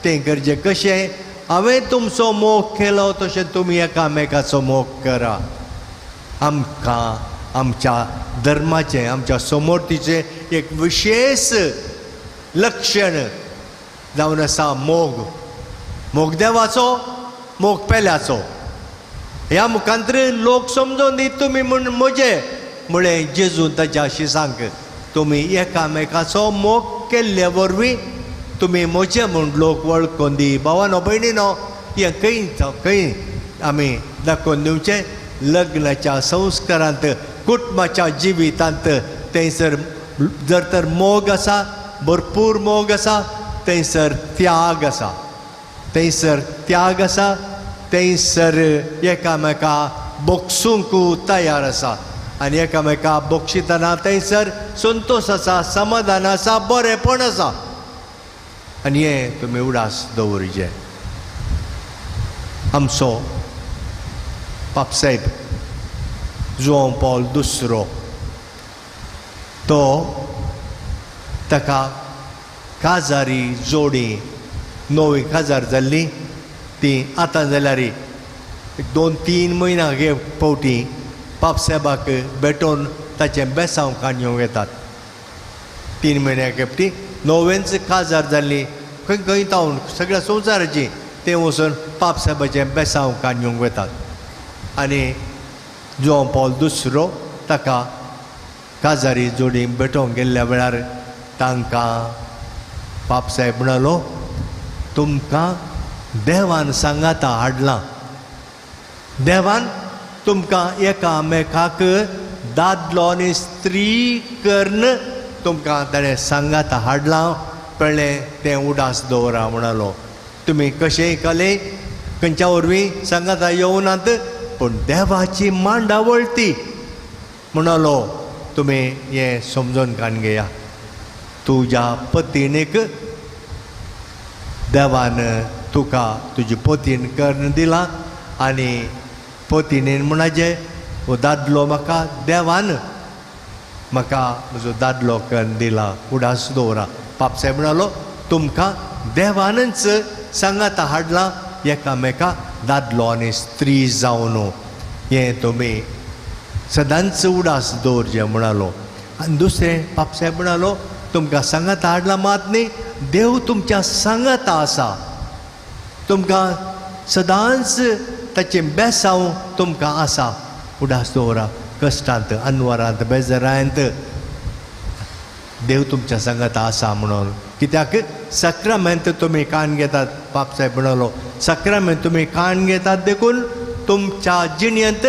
तें करचें. कशें हांवें तुमचो मोग केलो तशें तुमी एकामेकाचो मोग करा. आमकां आमच्या धर्माचें आमच्या समोर्तीचें एक विशेश लक्षण जावन आसा मोग. मोग देवाचो, मोग पेल्याचो. ह्या मुखांतर लोक समजून दी तुमी म्हूण म्हजे म्हळें जेजून ताच्या शिसांक तुमी एकामेकाचो मोग केल्ले वरवीं तुमी म्हजे म्हूण लोक वळखून दी. भावानो भयणीनो, हें खंय खंय आमी दाखोवन दिवचें? लग्नाच्या संस्कारांत, कुटुंबाच्या जिवितांत थंयसर जर तर मोग आसा, भरपूर मोग आसा, थंयसर त्याग आसा, थंयसर त्याग आसा, थंयसर एकामेका बोगसूंक तयार आसा आनी एकामेका बोगशितना थंयसर संतोश आसा, समाधान आसा, बरेंपण आसा. आनी हें तुमी उडास दवरचें. आमचो पापसाहेब जुआंव पावल दुसरो तो ताका काजारी जोडी नवी काजार जाल्ली ती आतां जाल्यार 2-3 म्हयन्याक एक फावटी पापसाहेबाक भेटोवन ताचें बेसांव काडून येवंक येतात. 3 म्हयन्याक फावटी नोवेंच काजार जाल्ली खंय खंय तावन सगळ्या संवसाराची ते वचून पापसाहेबाचें बेसांव काडून येवंक वतात. आनी जुआंव पावल दुसरो ताका काजारी जोडी भेटोवंक गेल्ल्या वेळार तांकां पापसाहेब म्हणालो, तुमकां देवान सांगाता हाडलां, देवान तुमकां एकामेकाक दादलो आनी स्त्री करून तुमकां ताणें सांगाता हाडलां, पळ्ळें तें उडास दवरा म्हणालो. तुमी कशेंय कले खंयच्या वरवीं सांगाता येवनात, पूण देवाची मांडावळ ती म्हणालो. तुमी हें समजून काडून घेया, तुज्या पतीणीक देवान तुका तुजी पतीण करून दिलां आनी पतीणेन म्हणाचें हो दादलो म्हाका देवान म्हाका म्हजो दादलो करून दिला, उडास दवरा. पापसाहेब म्हणालो, तुमकां देवानच सांगाता हाडलां एकामेका दादलो आनी स्त्री जावन, हें तुमी सदांच उडास दवरचें म्हणालो. आनी दुसरें पापसाहेब म्हणालो, तुमकां सांगाता हाडलां मात न्ही, देव तुमच्या सांगाता आसा, तुमकां सदांच ताचें बेसांव तुमकां आसा, उडास दवरा. कश्टांत अनवरांत बेजरांत देव तुमच्या सांगाता आसा म्हणून. कित्याक साक्रामेंत तुमी कान घेतात, पापसाहेब म्हणालो, साक्रामेंत तुमी कान घेतात देखून तुमच्या जिणेंत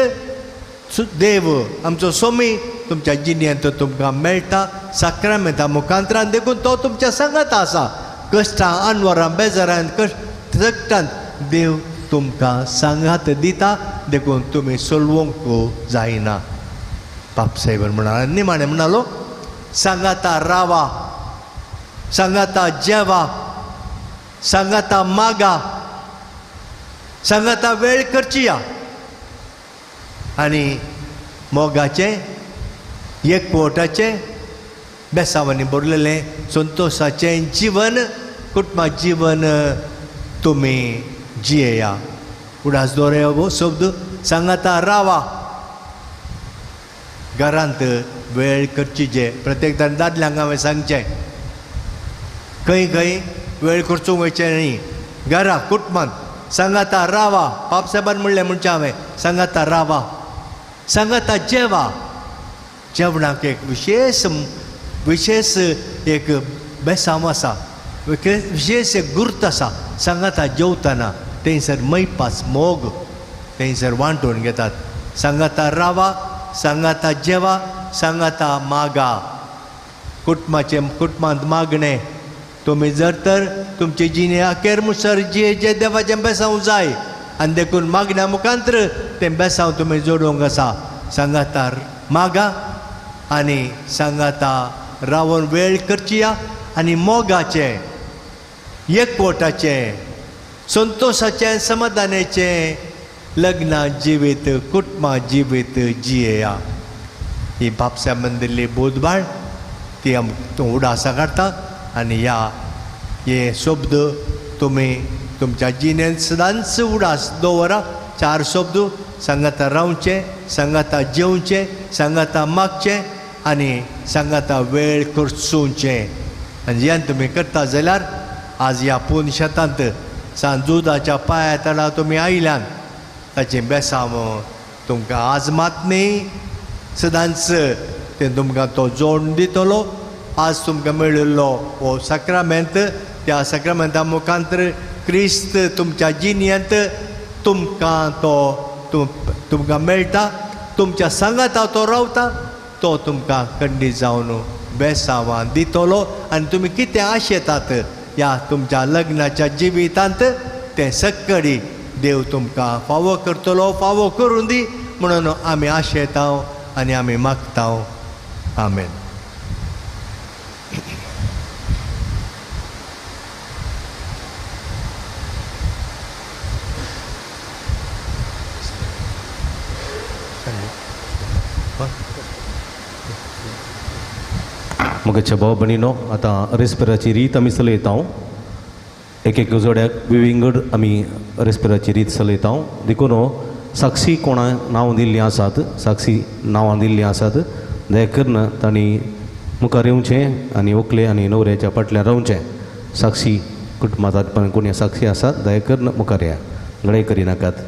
देव आमचो सोमी तुमच्या जिणेंत तुमकां मेळटा साक्रामेंता मुखांतरान, देखून तो तुमच्या सांगाता आसा. कश्टां अनवरां बेजारान कश्ट सगटांत देव तुमकां सांगात दिता, देखून तुमी सोलवंक जायना. पापसाहेबान म्हणालो, निमाणें म्हणालो, सांगाता रावा, सांगाता जेवा, सांगाता मागा, सांगाता वेळ करचिया आनी मोगाचें एकवटाचें बेसावांनी भरलेलें संतोशाचें जिवन कुटुंबा जिवन तुमी जियेया. उडास दवरया हो शब्द, सांगाता रावा, घरांत वेळ करची जे प्रत्येक जाण दादल्यांक हांवें सांगचें, खंय खंय वेळ करचूंक वयचें न्ही, घरा कुटुंबांत सांगाता रावा. पापसाहेबान म्हणलें म्हणचें हांवें, सांगाता रावा, सांगाता जेवा. जेवणाक एक विशेश विशेश एक बेसांव आसा, विशेश एक गुर्त आसा. सांगाता जेवतना थंयसर मैपास मोग थंयसर वांटून घेतात. सांगाता रावा, सांगाता जेवा, सांगाता मागा. कुटुंबाचें कुटुंबांत मागणें तुमी जर तर तुमचे जिणे अखेर मुसर जे जे देवाचें बेसांव जाय आनी देखून मागण्या मुखांत्र तें बेसांव तुमी जोडूंक आसा. सांगाता मागा आनी सांगाता रावन वेळ करचिया आनी मोगाचें एकवटाचें संतोशाचें समाधानाचें लग्ना जिवीत कुटुंबा जिवीत जियेया. ही बापसाहेबान दिल्ली बोधबाळ ती आमकां उडासा काडटा आनी ह्या हे शब्द तुमी तुमच्या जिणेंत सदांच उडास दवरा. 4 शब्द, सांगाता रावचें, सांगाता जेवचें, सांगाता मागचें आनी सांगाता वेळ करचुचें. आनी जेन्ना तुमी करता जाल्यार आज ह्या पूर्ण शेतांत सांत जुदाच्या पांया तळा तुमी आयल्यान ताचें बेसांव तुमकां आज मात न्ही सदांच तें तुमकां तो जोड दितलो. आज तुमकां मेळिल्लो हो साक्रामेंत, त्या साक्रामेंता मुखांतर क्रिस्त तुमच्या जिणेंत तुमकां तो तुमकां मेळटा, तुमच्या सांगाता तो रावता, तो तुमकां कंडी जावन बेसांवां दितलो. आनी तुमी कितें आशेतात ह्या तुमच्या लग्नाच्या जिवितांत तें सक्कडी देव तुमकां फावो करतलो, फावो करून दी म्हणून आमी आशेता आनी आमी मागता. आमेन. मोगाच्या भाव भयणीनो, आतां रेस्पेराची रीत आमी चलयता. एक एक जोड्याक विविंगड आमी रेस्पेराची रीत चलयता. देखून साक्षी कोणा नांव दिल्लीं आसात, साक्षी नांवां दिल्लीं आसात, दया करून तांणी मुखार येवचें आनी व्हंकले आनी न्हवऱ्याच्या फाटल्यान रावचें. साक्षी कुटुंबांत कोणी साक्षी आसात दया करून मुखार या, लढाई करिनाकात.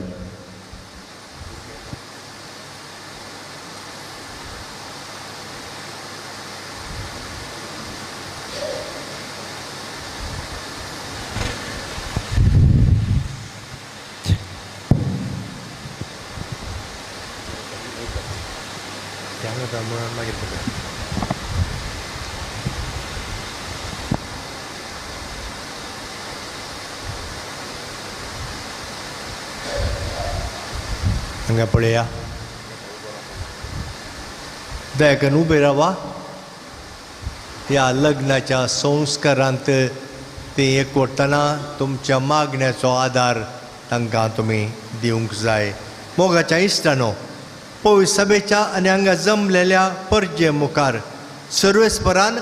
हांगा पळया, दया करून उबे रावा. ह्या लग्नाच्या संस्कारांत ते एकवटतना तुमच्या मागण्याचो आदार तांकां तुमी दिवंक जाय. मोगाच्या इश्टानो, पवित्र सभेच्या आनी हांगा जमलेल्या परजे मुखार सर्वेस्परान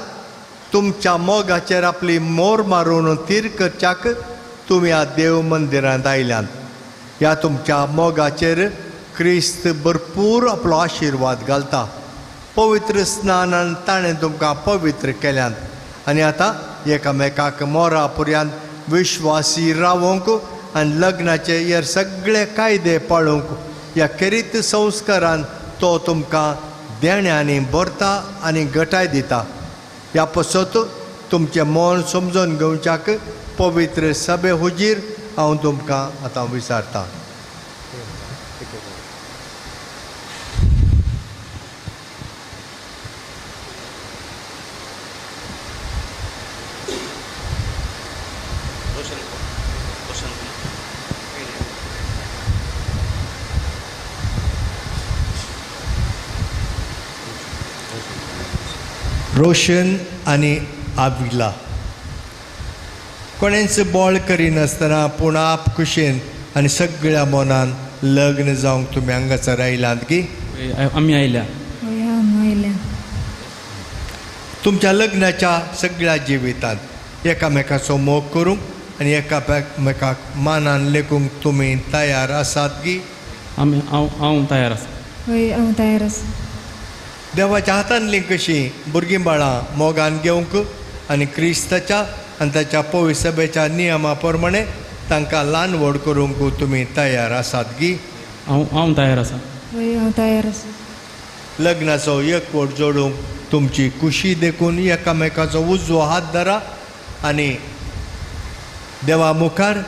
तुमच्या मोगाचेर आपली मोर मारून तीर करच्याक तुमी ह्या देव मंदिरांत आयल्यात. ह्या तुमच्या मोगाचेर क्रिस्त भरपूर आपलो आशिर्वाद घालता. पवित्र स्नानान ताणें तुमकां पवित्र केल्यात आनी आतां एकामेकाक मोरा पुर्यांत विश्वासी रावोंक आनी लग्नाचे हेर सगळे कायदे पाळूंक ह्या खेरीत संस्कारान तो तुमकां देण्यांनी भरता आनी गटाय दिता. ह्या पसत तुमचें मन समजून घेवच्याक पवित्र सभे हुजीर हांव तुमकां आतां विचारतां. रोशन आनी आविला कोणेंच बळ करिनासतना पूण आप खुशेन आनी सगळ्या मनान लग्न जावंक तुमी हांगासर आयलात की? आमी आयल्या. आयल्या. तुमच्या लग्नाच्या सगळ्या जिवितांत एकामेकाचो मोग करूंक आनी एकामेकाक मानान लेखूंक तुमी तयार आसात की? आमी हांव तयार आसा. हय, हांव तयार आसा. देवाच्या हातांतलीं कशीं भुरगीं बाळां मोगान घेवंक आनी क्रिस्ताच्या आनी ताच्या पवित्र सभेच्या नियमा प्रमाणे तांकां ल्हान व्हड करूंक तुमी तयार आसात की? हांव तयार आसा. हय, हांव तयार आसा. लग्नाचो एकवट जोडूंक तुमची खुशी देखून एकामेकाचो उजवो हात धरा आनी देवा मुखार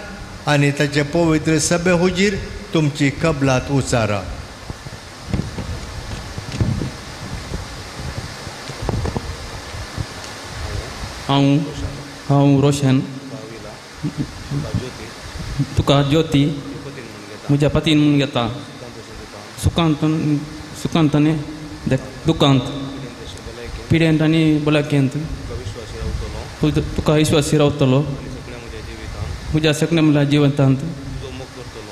आनी ताचे पवित्र सभे हुजीर तुमची कबलात उचारा. हांव रोशन तुका ज्योती म्हज्या पतीन म्हूण घेता. सुखांत सुखांत आनी दुखांत, पिडेंत आनी भलायकेंत तुका विश्वासी रावतलो. म्हज्या सगळ्या म्हळ्यार जिवितांत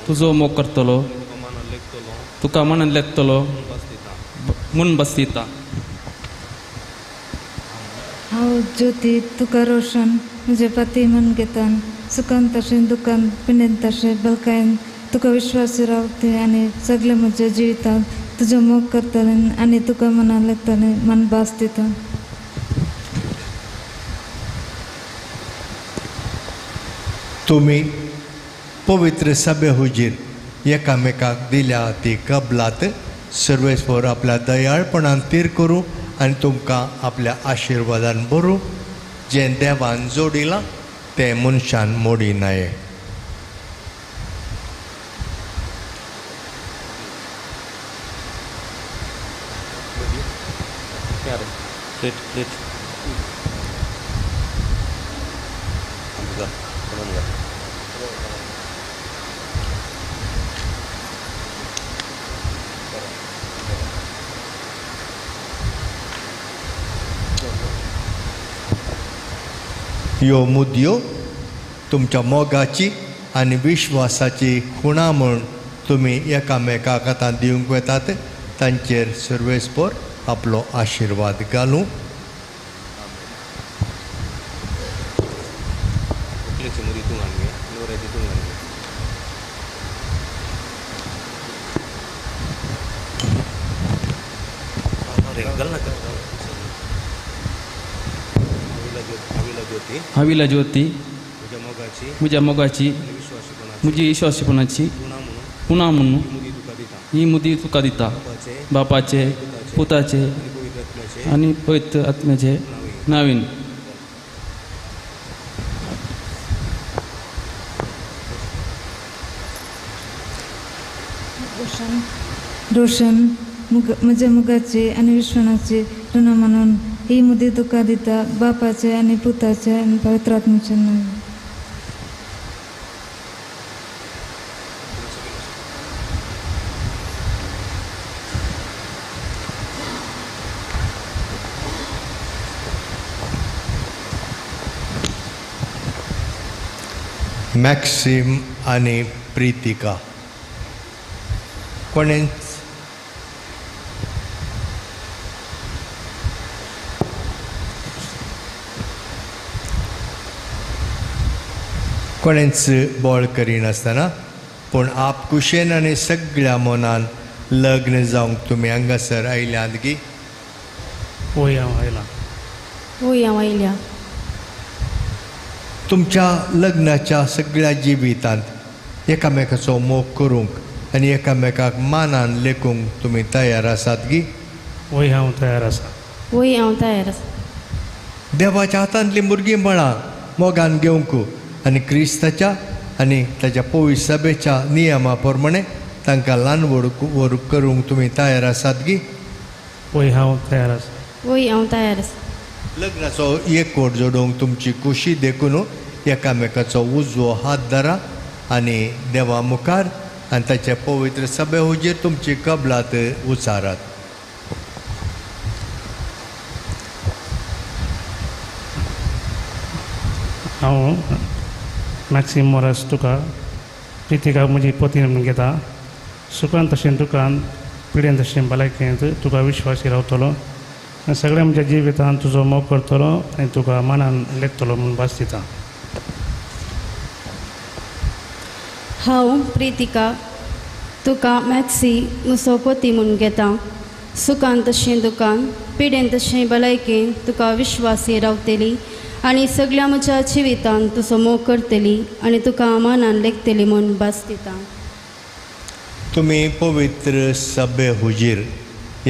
तुजो मोग करतलो, तुका मनान लेखतलो म्हूण बस दिता. हांव ज्योती तुका रोशन म्हजे पती म्हूण घेता. सुखांत तशें दुखांत, पिडेंत तशें भलकायेन तुका विश्वासी रावते आनी सगळें म्हज्या जिवितांत तुजो मोग करतलें आनी तुका मनान लेखतलें मन भास दिता. तुमी पवित्र सभे हुजीर एकामेकाक दिल्या ती कबलात सर्वेस्पर आपल्या दयाळपणान तीर करूं आनी तुमकां आपल्या आशिर्वादान भरूं. जें देवान जोडिलां तें मनशान मोडी नाये. ह्यो मुदयो तुमच्या मोगाची आनी विश्वासाची खुणा म्हूण तुमी एकामेकाक आतां दिवंक वेतात. तांचेर सर्वेस्पर आपलो आशिर्वाद घालूं. हांविला ज्योती म्हज्या मोगाची म्हजी विश्वासीपणाची पुना म्हणून ही मुदी तुका दिता बापाचे पुताचे आनी पवित्र आत्म्याचे नावीन. रोशन म्हज्या मोगाची आनी विश्वानाची ऋणां म्हणून ही मुदी तुका दिता बापाचे आनी पुताचे आनी पवित्र आत्म्याचे नांव. मॅक्सिम आनी प्रितिका कोणेंच कोणेंच बळ करिनासतना पूण आप कुशेन आनी सगळ्या मनान लग्न जावंक तुमी हांगासर आयल्यात गी? वय हांव आयलां. वय हांव आयल्या. तुमच्या लग्नाच्या सगळ्या जिवितांत एकामेकाचो मोग करूंक आनी एकामेकाक मानान लेखूंक तुमी तयार आसात गी? वय हांव तयार आसा. वय हांव तयार आसा. देवाच्या हातांतलीं भुरगीं बळां मोगान घेवंक आनी क्रिस्ताच्या आनी ताच्या पवित्र सभेच्या नियमा प्रमाणे तांकां ल्हान व्हड करूंक तुमी तयार आसात गी? वय हांव तयार आसा. वय हांव तयार आसा. लग्नाचो एकवट जोडूंक तुमची खुशी देखून एकामेकाचो उजवो हात धरा आनी देवा मुखार आनी ताच्या पवित्र सभे हुजीर तुमची कबलात उचारात. हांव मॅक्सिम मोरास तुका प्रितिका म्हजी पती म्हणून घेता. सुखान तशें दुखान पिडेन तशें भलायकेंत तुका विश्वासी रावतलो आनी सगळ्या म्हज्या जिवितांत तुजो मोग करतलो आनी तुका मानान लेखतलो म्हूण भास दिता. हांव प्रितिका तुका मॅक्सी म्हजो पती म्हूण घेता. सुखान तशें दुखान पिडेन तशें भलायकेन तुका विश्वासी रावतली आनी सगळ्या म्हज्या जिवितांत तुजो मोग करतली आनी तुका मानान लेखतली म्हूण भास दिता. तुमी पवित्र सभे हुजीर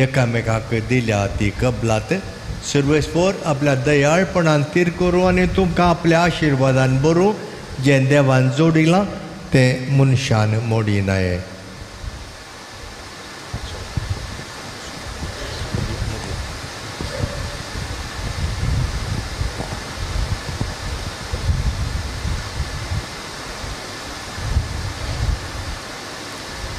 एकामेकाक दिल्या ती कबलात सर्वेस्पोर आपल्या दयाळपणान तीर करूं आनी तुमकां आपल्या आशिर्वादान बरूं. जें देवान जोडिलां तें मनशान मोडिनाये.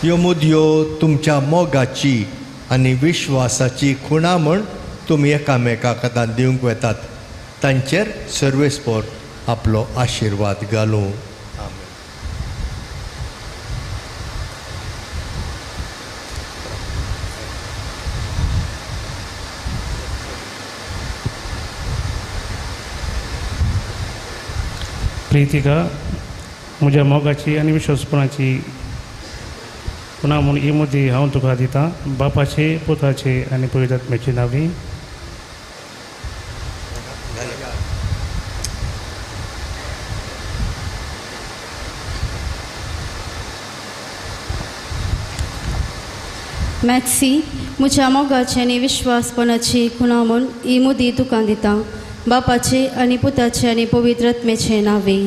ह्यो मुदयो तुमच्या मोगाची आनी विश्वासाची खुणा म्हूण तुमी एकामेकाक आतां दिवंक वेतात. तांचेर सर्वेस्पोर आपलो आशिर्वाद घालूं. आमेन. प्रितिका म्हज्या मोगाची आनी विश्वासपणाची पुन्हा म्हूण ही मुदी हांव तुका दितां बापाचे पुताचे आनी पवित्र आत्म्याचे नांवी. मॅक्सी म्हज्या मोगाची आनी विश्वासपणाची खुणा म्हूण ही मुदी तुका दिता बापाचे आनी पुताचे आनी पवित्र आत्म्याचे नांवी.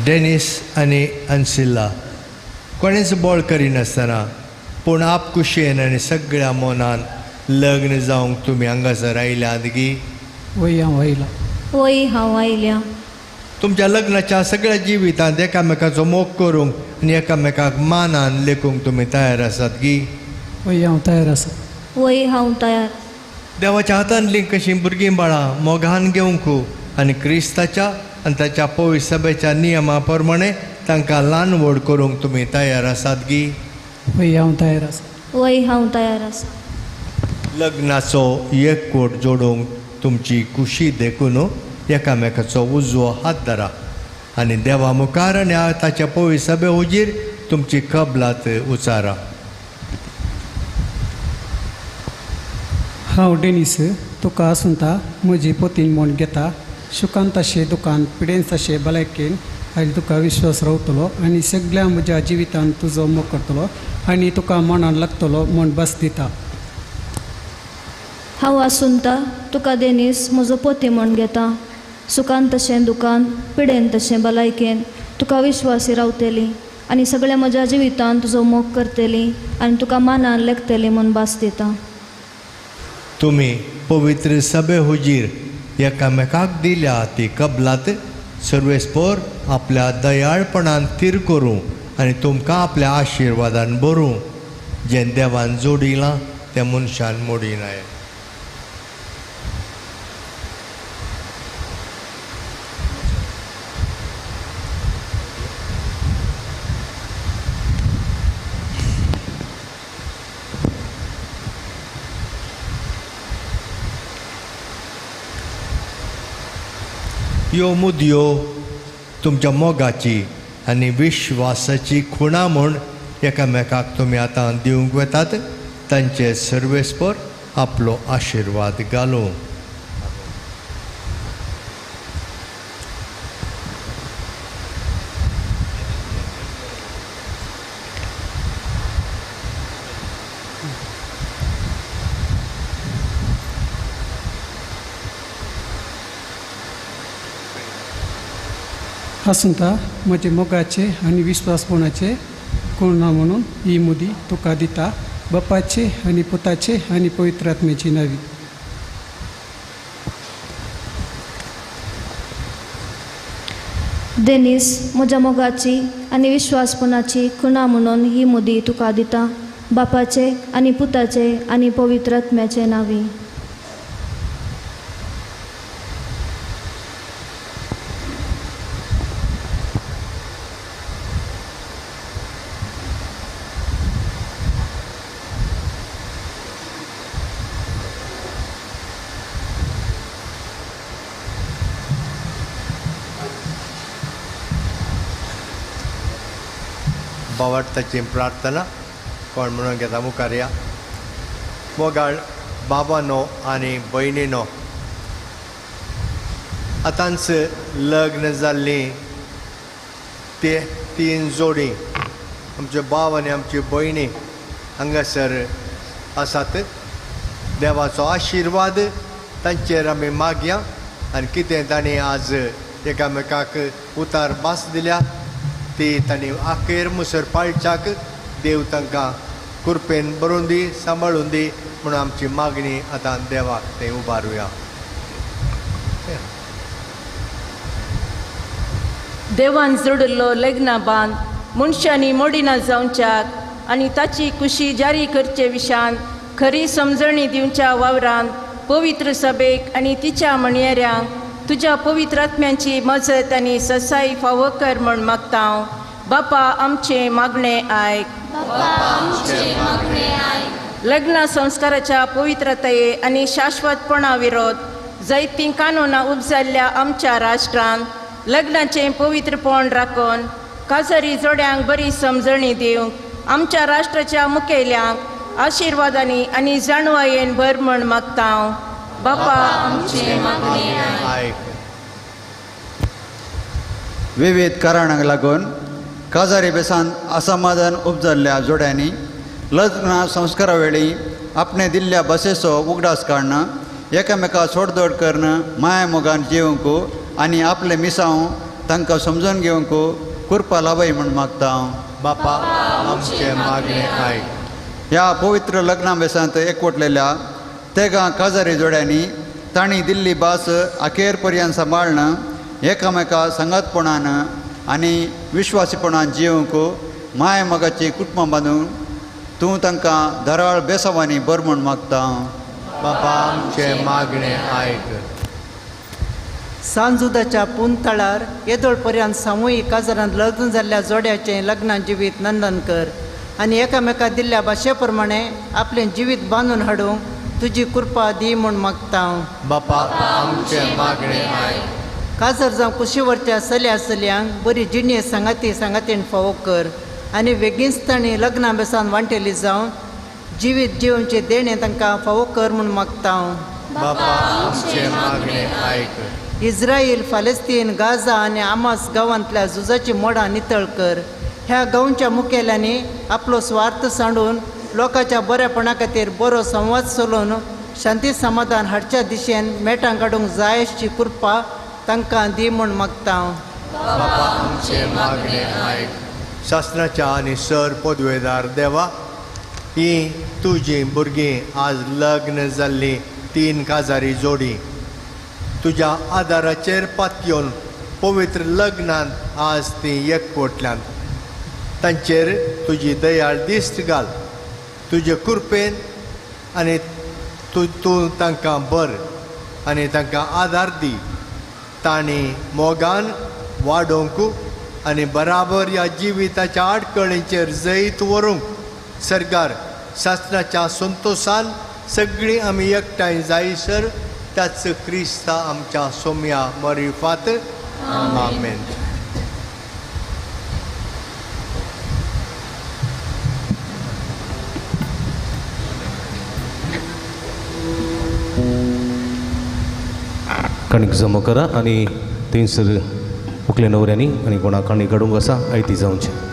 डेनिस आनी अन्सिल्ला कोणेंच बळ करिनासतना पूण आप कुशेन आनी सगळ्या मनान लग्न जावंक तुमी हांगासर आयल्यात गी? वय हांव आयलां. वय हांव आयल्या. तुमच्या लग्नाच्या सगळ्या जिवितांत एकामेकाचो मोग करूंक आनी एकामेकाक मानान लेखूंक तुमी तयार आसात गी? वय हांव तयार आसा. वय हांव तयार. देवाच्या हातांतलीं कशीं भुरगीं बाळां मोगान घेवंक आनी क्रिस्ताच्या आनी ताच्या पवित्र सभेच्या नियमा प्रमाणे तांकां ल्हान व्हड करूंक तुमी तयार आसात गी? वय हांव तयार आसा. वय हांव तयार आसा. लग्नाचो एकवट जोडूंक तुमची खुशी देखून एकामेकाचो उजवो हात धरा आनी देवा मुखार आनी ताच्या पवित्र सभे हुजीर तुमची कबलात उचारा. हांव डेनीस तुका आसुंता म्हजी पोतीन म्हूण घेता. सुखान तशें दुकान पिडेन तशें भलायकेन आनी तुका विश्वास रावतलो आनी सगळ्या म्हज्या जिवितान तुजो मोग करतलो आनी तुका मनान लागतलो म्हूण बस दिता. हांव आसुंता तुका डेनीस म्हजो पोती म्हूण घेता. सुखान तशें दुकान पिडेन तशें भलायकेन तुका विश्वासी रावतली आनी सगळ्या म्हज्या जिवितान तुजो मोग करतली आनी तुका मानान लेखतली म्हूण भास दिता. तुमी पवित्र सभे हुजीर एकामेकाक दिल्या ती कबलात सर्वेस्पोर आपल्या दयाळपणान थीर करूं आनी तुमकां आपल्या आशिर्वादान भरूं. जें देवान जोडिलां तें मनशान मोडिनाय. ह्यो मुदयो तुमच्या मोगाची आनी विश्वासाची खुणा म्हूण एकामेकाक तुमी आतां दिवंक वतात. तांचे सर्वेस्पर आपलो आशिर्वाद घालूं. आसुंता म्हजे मोगाचे आनी विश्वासपणाचे खुणा म्हणून ही मुदी तुका दिता. बापाचे आनी पुताचे आनी पवित्र आत्म्याची नावी. डेनीस म्हज्या मोगाची आनी विश्वासपणाची खुणा म्हणून ही मुदी तुका दिता. बापाचे आनी पुताचे आनी पवित्र आत्म्याचे नावी. भावार्थाची प्रार्थना कोण म्हणून घेता मुखार या. मोगाळ बाबानो आनी भयणीनो, आतांच लग्न जाल्लीं ते तीन जोडी आमचे भाव आनी आमची भयणी हांगासर आसात. देवाचो आशिर्वाद तांचेर आमी मागया आनी कितें तांणी आज एकामेकाक उतार भास दिल्या ती तांणी आखेर मुसर पाळच्याक देव तांकां कृपेन बरोवन दी, सांबाळून दी म्हणून आमची मागणी आतां देवाक थंय उबारुया. देवान जोडिल्लो लग्ना बांद मनशांनी मोडिना जावच्याक आनी ताची खुशी जारी करचे विशान खरी समजणी दिवच्या वावरान पवित्र सभेक आनी तिच्या म्हणयाऱ्यांक तुज्या पवित्र आत्म्यांची मजत आनी ससाई फावो कर म्हूण मागता हांव. बापा आमचें मागणें आयक. लग्न संस्काराच्या पवित्रताये आनी शाश्वतपणा विरोध जायतीं कानुनां उपजाल्ल्या आमच्या राष्ट्रान लग्नाचें पवित्रपण राखून काजारी जोड्यांक बरी समजणी दिवंक आमच्या राष्ट्राच्या मुखेल्यांक आशिर्वादांनी आनी जाणवायेन भर म्हूण मागता हांव. बापा आमचें मागणें आयक. विविध कारणांक लागून काजारी बेसान असमाधान उपजाल्ल्या जोड्यांनी लग्न संस्कारा वेळी आपणे दिल्ल्या बसेचो उगडास काडणं, एकामेका सोडदोड करणं, माया मोगान जिवंक आनी आपले मिसांव तांकां समजून घेवंक कृपा लाभय म्हूण मागता हांव. बापा आमचें मागणें आयक. ह्या पवित्र लग्ना बेसांत एकवटलेल्या तेगां काजारी जोड्यांनी तांणी दिल्ली भास अखेर पर्यंत सांबाळणं, एकामेका सांगातपणान आनी विश्वासीपणान जिवंक माया मोगाची कुटुंबां बांदून तूं तांकां धाराळ बेसावांनी बर म्हूण मागता हांव. बापा आमचें मागणें आयक. सांजुदाच्या पुनतळार येदोळ पर्यंत सामुहीक काजारांत लग्न जाल्ल्या जोड्याचें लग्ना जिवीत नंदन कर आनी एकामेका दिल्ल्या भाशे प्रमाणे आपलें जिवीत बांदून हाडूंक तुजी कृपा दी म्हूण मागता हांव. बापा आमचें मागणें आयक. काजर जावं कुशीवरच्या चल्या चलयांक बरी जिणे सांगाती सांगातीन फावो कर आनी बेगीनच तांणी लग्ना बेसान वांटेली जावन जिवीत जिवनचें देणें तांकां फावो कर म्हूण मागता हांव. बापा आमचें मागणें आयक. इस्रायल, फालेस्तीन, गाझा आनी आमास गांवांतल्या झुजाची मोडां नितळ कर. ह्या गांवच्या मुखेल्यांनी आपलो स्वार्थ सांडून लोकांच्या बऱ्यापणा खातीर बरो संवाद चलोवन शांती समाधान हाडच्या दिशेन मेटां काडूंक जाय अशी कृपा तांकां दी म्हूण मागता हांव. बापा आमचें मागणें आयक. शासनाच्या आनी सर पदवेदार देवा, ही तुजीं भुरगीं आज लग्न जाल्लीं 3 काजारी जोडी तुज्या आदाराचेर पातयेवन पवित्र लग्नांत आज तीं एकवटल्यांत. तांचेर तुजी दयाळ दिश्ट घाल, तुजे कृपेन आनी तूं तांकां बर आनी तांकां आदार दी. तांणी मोगान वाडोवंक आनी बराबर ह्या जिविताच्या आडखळींचेर जैत व्हरूंक सरकार शासनाच्या संतोशान सगळीं आमी एकठांय जायसर त्याच क्रिस्ता आमच्या सोम्या मरिफात. आमेन. कणीक जमो करा आनी थंयसर उकले नवऱ्यांनी आनी कोणा कणीक काडूंक आसा आयती जावचें.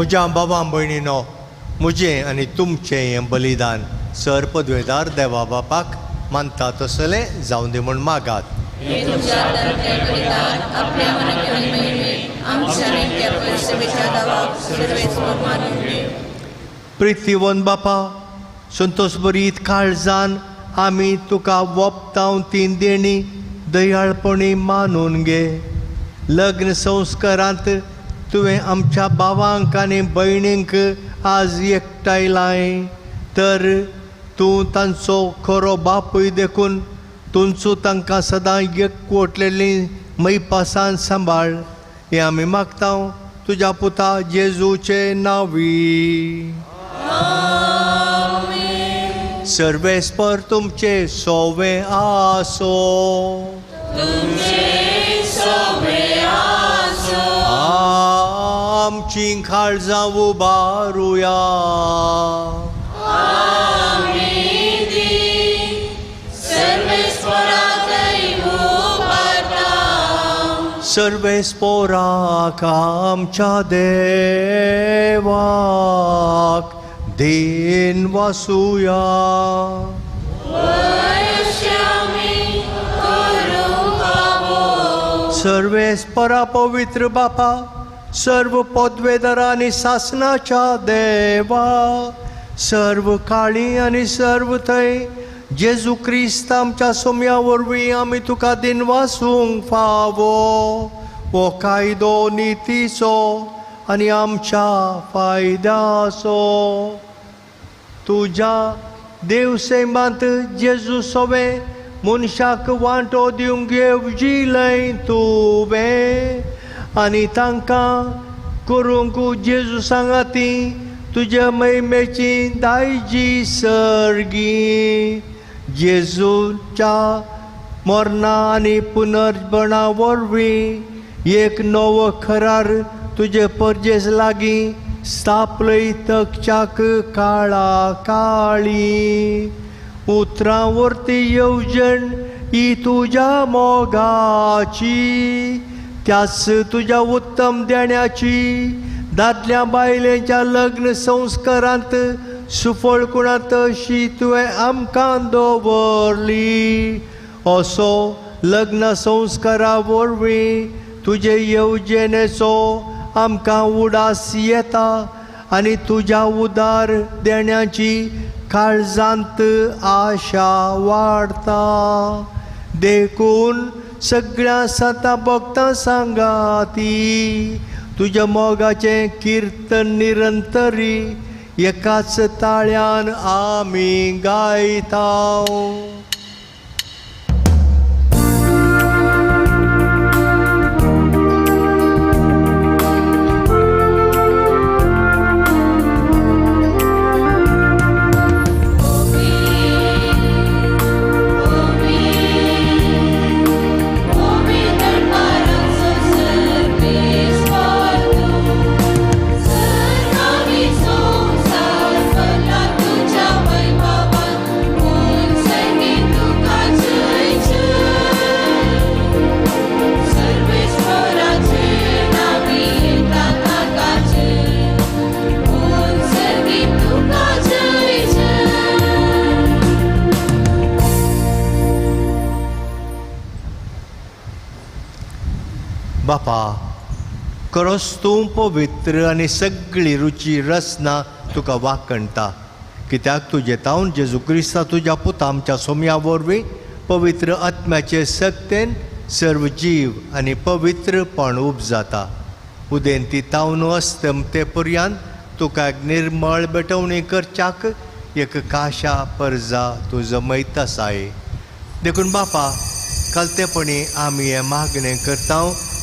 म्हज्या बाबा भयणीनो, म्हजें आनी तुमचें हें बलिदान सर पदवेदार देवा बापाक मानता तसलें जावं दी म्हूण मागात. प्रितीवन बापा, संतोष बरीत काळजान आमी तुका वोपताव ती देणी दयाळपणी मानून घे. लग्न संस्कारांत तुवें आमच्या भावांक आनी भयणींक आज एकठांयलाय, तर तूं तांचो खरो बापूय देखून तुमचो तांकां सदां एकवटलेली मैपासान सांबाळ. हें आमी मागता तुज्या पुता जेजूचे नांवी. सर्वेस्पर तुमचे सोवे आसो. आमची काळजां उबारुया. सर्वेस्पोराक आमच्या देवाक then वासुया. सर्वेस्परा पवित्र बापा, सर्व पदवेदार आनी सासनाच्या देवा, सर्व काळी आनी सर्व थंय जेजू क्रिस्त आमच्या सोम्या वरवीं आमी तुका दिन वासूंक फावो. हो कायदो नितीचो आनी आमच्या फायद्याचो. तुज्या देवसेंबांत जेजू सोवे मनशाक वांटो दिवंक येवजिलय तुवें आनी तांकां करूंक जेजू सांगाती तुज्या महिमेची दायजी सर्गी. जेजूच्या मरणा आनी पुनर्बणा वरवीं एक नवो खरार तुजे परजेस लागीं स्थापलय तकच्याक काळा काळी. उतरां वरती येवजण ही तुज्या मोगाची, त्याच तुज्या उत्तम देण्याची दादल्या बायलेच्या लग्न संस्कारांत सुफळकुणांत अशी तुवें आमकां दवरली. असो लग्न संस्कारा वरवीं तुजे येवजणेचो आमकां उडास येता आनी तुज्या उदार देण्याची काळजांत आशा वाडता. देखून सगळ्या सता भक्तां सांगाती तुज्या मोगाचें किर्तन निरंतरी एकाच ताळ्यान आमी गायता. बापा, खरोच तूं पवित्र आनी सगळी रुची रचना तुका वाकणटा, कित्याक तुजें तावन जेजू क्रिस्ता तुज्या पुता आमच्या सोम्या वरवीं पवित्र आत्म्याचे सक्तेन सर्व जीव आनी पवित्रपण उपजाता. उदेंती तावन अस्तमते पर्यांत तुका एक निर्मळ भेटवणी करच्याक एक काशा परजा तूं जमयत आसाय. देखून बापा, कलतेपणी आमी हें मागणें करता,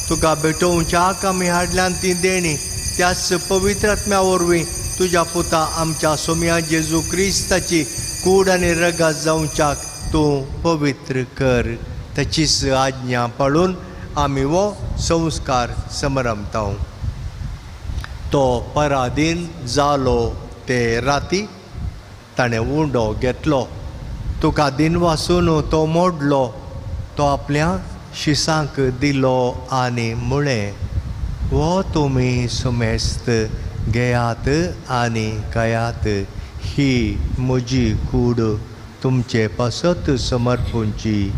तुका भेटोवच्याक आमी हाडल्यान ती देणी त्याच पवित्र आत्म्या वरवीं तुज्या पुता आमच्या सोम्या जेजू क्रिस्ताची कूड आनी रगात जावच्याक तूं पवित्र कर. ताचीच आज्ञा पाळून आमी हो संस्कार समरमता. तो पराधीन जालो ते राती ताणें उंडो घेतलो, तुका दिनवासून तो मोडलो, तो आपल्या शिसांक दिलो आनी म्हळें, हो तुमी सुमेस्त घेयात आनी खायात, ही म्हजी कूड तुमचे पासत समर्पूंची.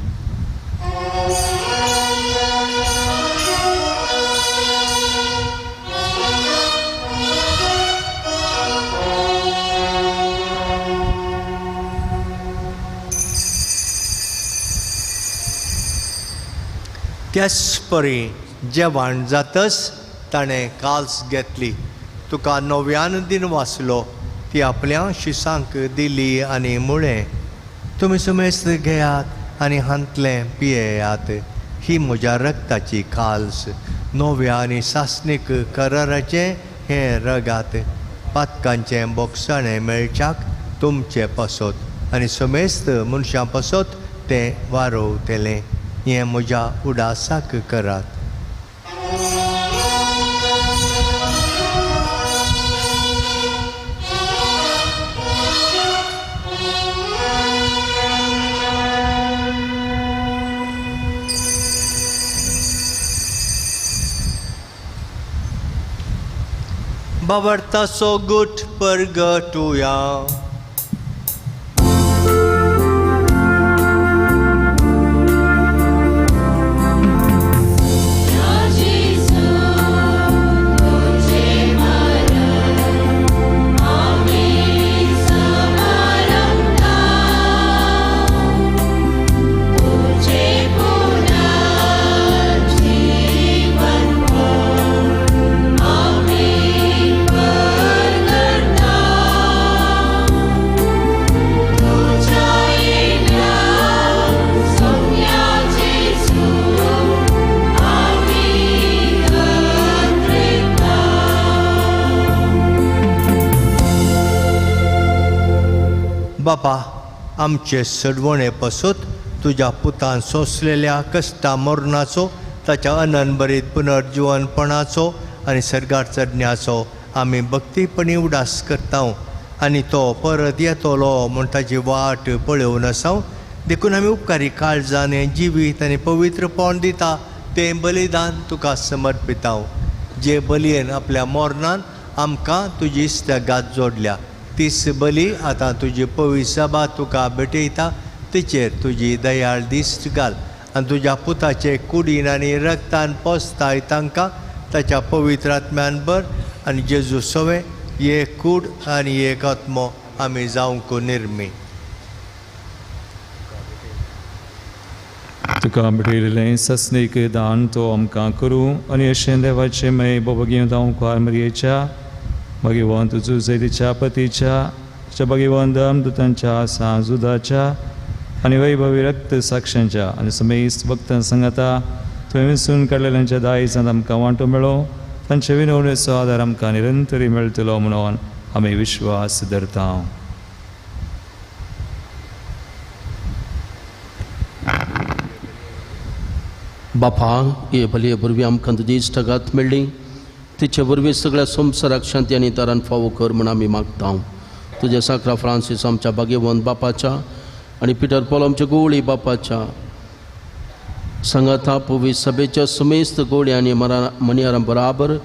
त्याच परी जेवण जातच ताणें काल्स घेतली, तुका नव्यान दिन वाचलो, ती आपल्या शिसांक दिली आनी म्हळें, तुमी सुमेस्त घेयात आनी हांतलें पियेयात, ही म्हज्या रक्ताची काल्स, नव्या आनी सासणीक कराराचें हें रगात, पातकांचें बोगसाणें मेळच्याक तुमचे पासत आनी समेस्त मनशां पासत तें वारोवतलें. हें म्हज्या उडासाक करात. बाबर्ताचो गुट परगटुया. बापा, आमचे सडवणे पासत तुज्या पुतान सोंसलेल्या कश्टा मरणाचो, ताच्या अनंतभरीत पुनर्जिवनपणाचो आनी सर्गार चडण्याचो आमी भक्तीपणी उडास करता आनी तो परत येतलो म्हूण ताची वाट पळोवन आसा. देखून आमी उपकारी काळजान हें जिवीत आनी पवित्रपण दिता तें बलिदान तुका समर्पिता, जे बलयेन आपल्या मरणान आमकां तुजी इश्टागात जोडल्या. तीस बली आतां तुजी पवित्र सभा तुका भेटयता, तिचेर तुजी दयाळ दिश्ट घाल आनी तुज्या पुताचे कुडीन आनी रक्तान पोसताय तांकां ताच्या पवित्र आत्म्यान भर आनी जेजू सवें एक कूड आनी एक आत्मो आमी जावंक निर्मी. तुका भेटयलेलें सस्नीक दान तो आमकां करूं आनी अशें देवाचें मागीर बोबगीं जावंक मरयेच्या भगवान तुजो जैतीच्या पतीच्या तुज्या भगवान धर्मदूतांच्या साजुदाच्या आनी वैभवी रक्त साक्षांच्या आनी समेस्त भक्तां सांगाता तुवें विसून काडलेल्यांच्या दायजांत आमकां वांटो मेळो, तांचे विनवणेचो आदार आमकां निरंतरी मेळटलो म्हणून आमी विश्वास धरता. बापा, हे भले भुरगीं आमकां तुजी इश्टागात मेळ्ळी, तिचे वरवीं सगळ्या संवसाराक शांती आनी तारान फावो कर म्हूण आमी मागता. तुज्या साक्रा फ्रांसीस आमच्या भाग्यवंत बापाच्या आनी पिटर पॉल आमच्या गोवळी बापाच्या सांगाता पवित्र सभेच्या समेस्त गोळी आनी मनियारां बराबर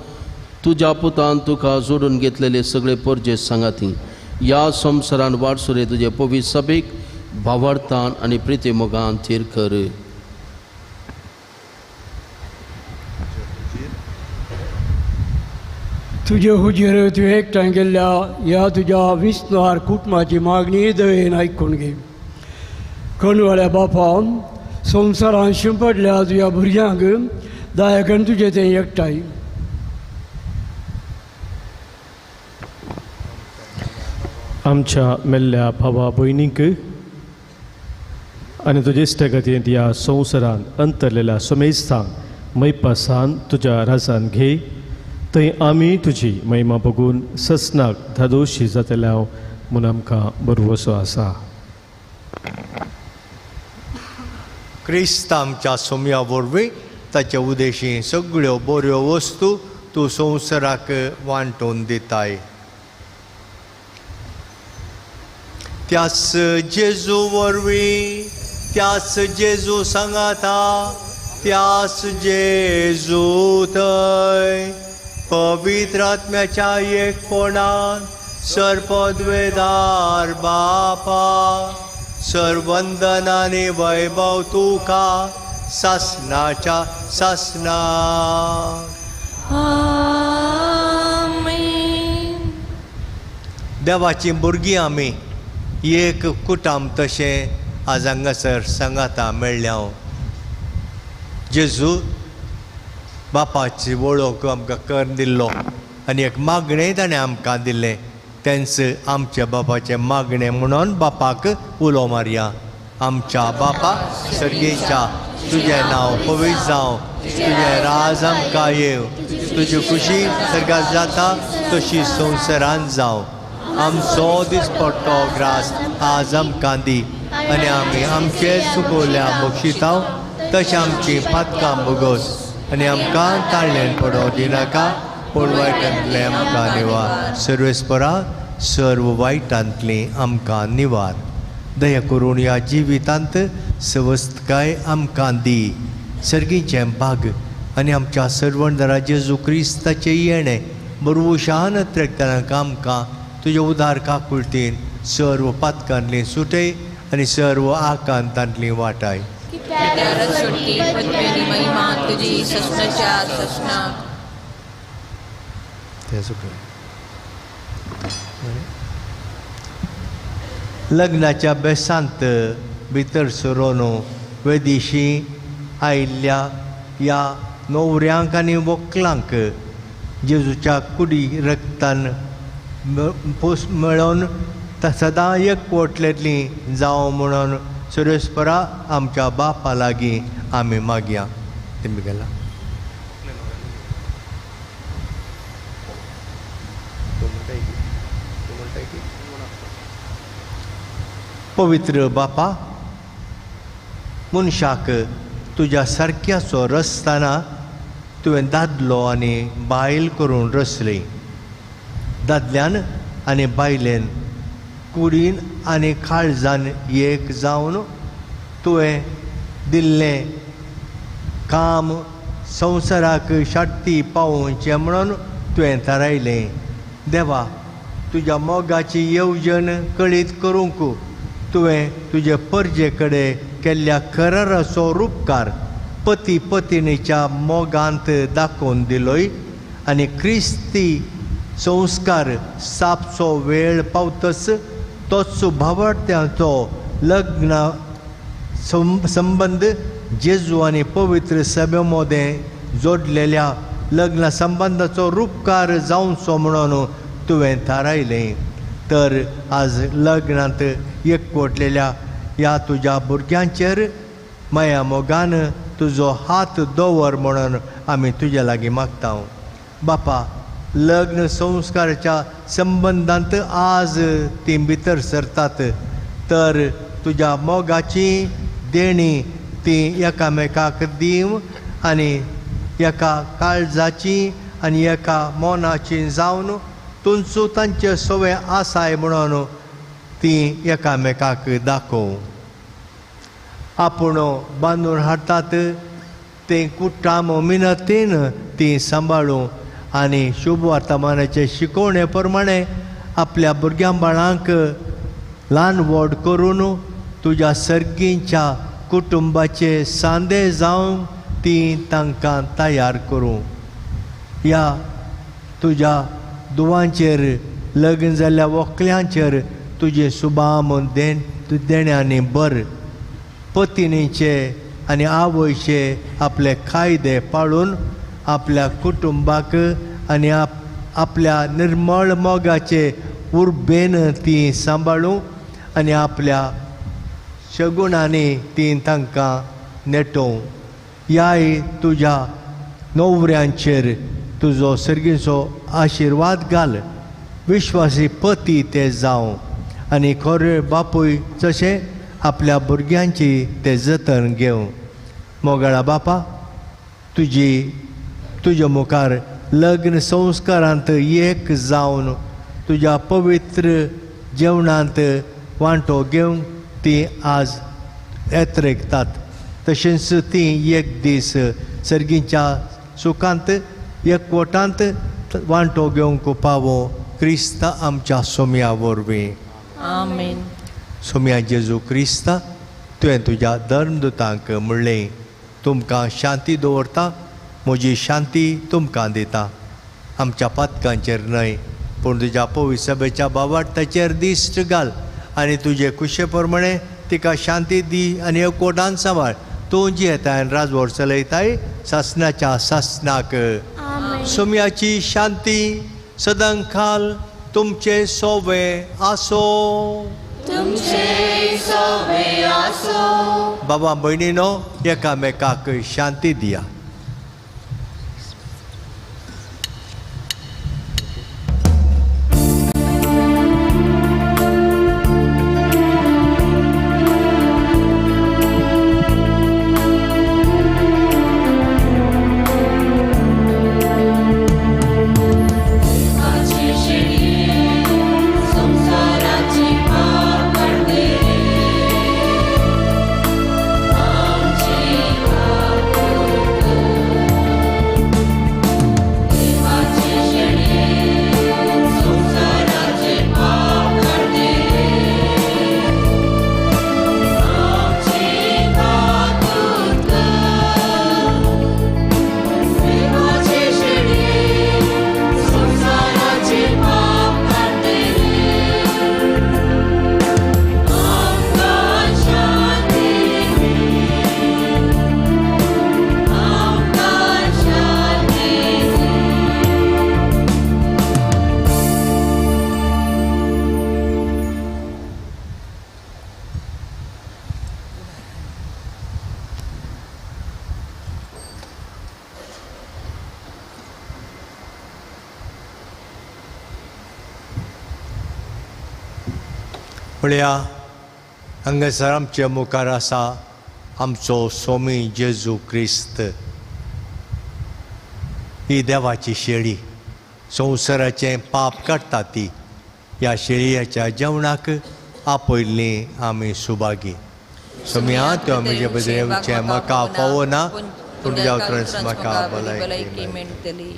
तुज्या पुतान तुका जोडून घेतलेले सगळे परजे सांगाती ह्या संवसारान वाटसुरे तुजे पवित्र सभेक भावार्थान आनी प्रिती मोगान थीर कर. तुजे हुजीर तुवें एकठांय केल्ल्या ह्या तुज्या विस्नार कुटुंबाची मागणी दयेन आयकून घे. कणवाळ्या बापा, संवसारान शिंपडल्या तुज्या भुरग्यांक दायकन तुजें तें एकठांय. आमच्या मेल्ल्या भावा भयणींक आनी तुजे इश्टागतींत ह्या संवसारान अंतरलेल्या समेस्तांक मैपासान तुज्या राजान घे, थंय आमी तुजी महिमा बघून ससनाक धादोशी जातल्या म्हूण आमकां भरवसो आसा. क्रिस्त आमच्या सोम्या वरवीं ताचे उदेशी सगळ्यो बऱ्यो वस्तू तूं संवसाराक वांटून दिताय. त्याच जेजू वरवीं, त्याच जेजू सांगाता, त्याच जेजू थंय पवित्र आत्म्याच्या एकपणान सर्पद्वेदार बापा सर्वंदनाने वैभव तुका सासनाच्या सासना. देवाची भुरगीं आमी एक कुटाम तशें आज हांगासर सांगाता मेळ्ळ्या. जेजू बापाची वळख आमकां करून दिल्लो आनी एक मागणें ताणें आमकां दिल्लें, तेंच आमच्या बापाचें मागणें म्हणून बापाक उलो मारया. आमच्या बापा सर्गेच्या, तुजें नांव पवित्र जावं, तुजें राज आमकां येवं, तुजी खुशी सर्गात जाता तशी संवसारांत जावं. आमचो दिसपट्टो ग्रास आज आमकां दी आनी आमी आमचे चुकवल्या बक्षितांव तशें आमची पातकां भोगोस आनी आमकां ताळ्ळेन पडोवं दिनाका, पूण वायटांतलें आमकां निवार. सर्वेस्परा सर्व वायटांतलीं आमकां निवार. दया करून ह्या जिवितांत सवस्तकाय आमकां दी. सर्गीचें भाग आनी आमच्या सर्वणदारा जेजू क्रिस्ताचें येणें बरवशान त्रेकतनाक आमकां तुज्या उदार काकुळतीन सर्व पातकांतलीं सुटय आनी सर्व आकांतांतलीं वाटाय. लग्नाच्या बेसांत भितर सरून वेदिशी आयिल्ल्या ह्या न्हवऱ्यांक आनी व्हंकलांक जेजूच्या कुडी रक्तान पोस मेळोवन सदां एकवटलेंतलीं जावं म्हणून सुरेस्परा आमच्या बापा लागीं आमी मागया. तेमी गेला पवित्र बापा, मनशाक तुज्या सारक्याचो रचतना तुवें दादलो आनी बायल करून रचली. दादल्यान आनी बायलेन कुडीन आनी काळजान एक जावन तुवें दिल्लें काम संवसाराक शाट्टी पावोवचें म्हणून तुवें थारायलें. देवा, तुज्या मोगाची येवजण कळीत करूंक तुवें तुजे परजे कडेन केल्ल्या कराराचो रुपकार पती पतिणीच्या मोगांत दाखोवन दिलोय आनी क्रिस्ती संस्कार सापचो वेळ पावतच तोच भावार्थ्यांचो लग्न संबंद जेजू आनी पवित्र सभे मदें जोडलेल्या लग्न संबंदाचो रुपकार जावचो म्हणून तुवें थारायलें. तर आज लग्नांत एकवटलेल्या ह्या तुज्या भुरग्यांचेर माया मोगान तुजो हात दवर म्हणून आमी तुज्या लागीं मागता. बापा, लग्न संस्काराच्या संबंदांत आज तीं भितर सरतात तर तुज्या मोगाची देणी ती एकामेकाक दिव आनी एका काळजाची आनी एका मनाची जावन तुमचो तांचे सवे आसाय म्हणून ती एकामेकाक दाखोव. आपूण बांदून हाडटात तें कुटाम मिनतीन ती सांबाळूं आनी शुभ वर्तमानाचे शिकवणे प्रमाणे आपल्या भुरग्यां बाळांक ल्हान व्हड करून तुज्या सर्गींच्या कुटुंबाचे सांदे जावन ती तांकां तयार करूं. ह्या तुज्या दुवांचेर लग्न जाल्ल्या व्हंकल्यांचेर तुजें सुबाम देण्यांनी बर पतिणीचे आनी आवयचे आपले कायदे पाळून आपल्या कुटुंबाक आनी आपल्या निर्मळ मोगाचे उर्बेन ती सांबाळूं आनी आपल्या शगुणांनी ती तांकां नेटोवं. ह्याय तुज्या न्हवऱ्यांचेर तुजो सर्गीचो आशिर्वाद घाल. विश्वासी पती ते जावं आनी खरे बापूय जशें आपल्या भुरग्यांची ते जतन घेवं. मोगाळा बापा, तुज्या मुखार लग्न संस्कारांत एक जावन तुज्या पवित्र जेवणांत वांटो घेवंक ती आज येत्रेकतात तशेंच ती एक दीस सर्गीच्या सुखांत एकवटांत वांटो घेवंक पावो क्रिस्ता आमच्या सोम्या वरवीं. आमेन. सोम्या जेजू क्रिस्ता, तुवें तुज्या धर्मदूतांक म्हणलें, तुमकां शांती दवरता, म्हजी शांती तुमकां दिता. आमच्या पातकांचेर न्हय पूण तुज्या पवित्र सभेच्या बाबार्थाचेर दिश्ट घाल आनी तुजे कुशे प्रमाणे तिका शांती दी आनी एकवटान सांबाळ. तूं जियेताय आनी राजवट चलयताय सासणाच्या सासणाक. सोम्याची शांती सदांकाल तुमचे सोवे आसो. तुमचे सोवे आसो. बाबा भयणीनो, एकामेकाक शांती दिया. पळया, हांगासर आमचे मुखार आसा आमचो स्वामी जेजू क्रिस्त. ही देवाची शेळी, संवसाराचें पाप काडटा ती. ह्या शेळयेच्या जेवणाक आपयल्ली आमी सुभागी. सोम्या, त्यो म्हजे बदले येवचें म्हाका फावना, पूण तुज्या उतरान म्हाका भलायकी मेळटली.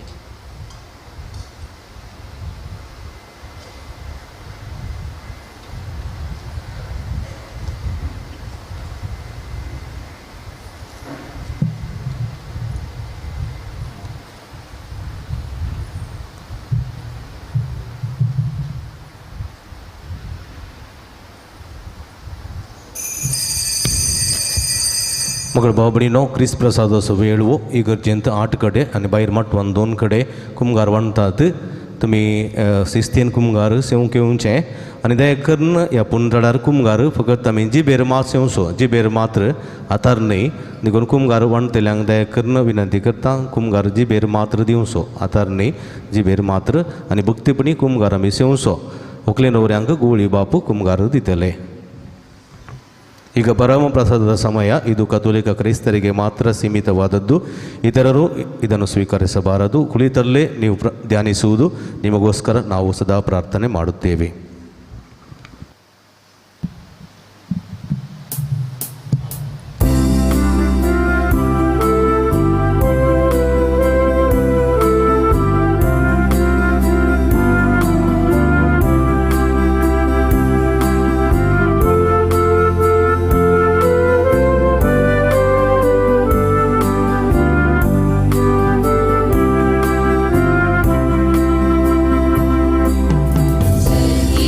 मगर भाव भयणीनो, क्रिस्त प्रसादाचो वेळ हो. इगर्जेंत 8 कडेन आनी भायर माटवान 2 कडेन कुमगार वांटतात. तुमी शिस्तीन कुमगार सेवंक येवचें आनी दया करून ह्या पुनराडार कुमगार फकत आमी जिबेर मात सेवचो, जिबेर मात्र, हातार न्हय. देखून कुमगार वांटतल्यांक दया करून विनंती करता, कुमगार जिबेर मात्र दिवचो, हातार न्हय, जिबेर मात्र. आनी भक्तीपणी कुमगार आमी सेवचो. व्हंकले न्हवऱ्यांक गुवळी बापू कुमगार दितले. ಈಗ ಪರಮ ಪ್ರಸಾದದ ಸಮಯ. ಇದು ಕಥೋಲಿಕ ಕ್ರೈಸ್ತರಿಗೆ ಮಾತ್ರ ಸೀಮಿತವಾದದ್ದು. ಇತರರು ಇದನ್ನು ಸ್ವೀಕರಿಸಬಾರದು. ಕುಳಿತಲ್ಲೇ ನೀವು ಧ್ಯಾನಿಸುವುದು. ನಿಮಗೋಸ್ಕರ ನಾವು ಸದಾ ಪ್ರಾರ್ಥನೆ ಮಾಡುತ್ತೇವೆ. Sing.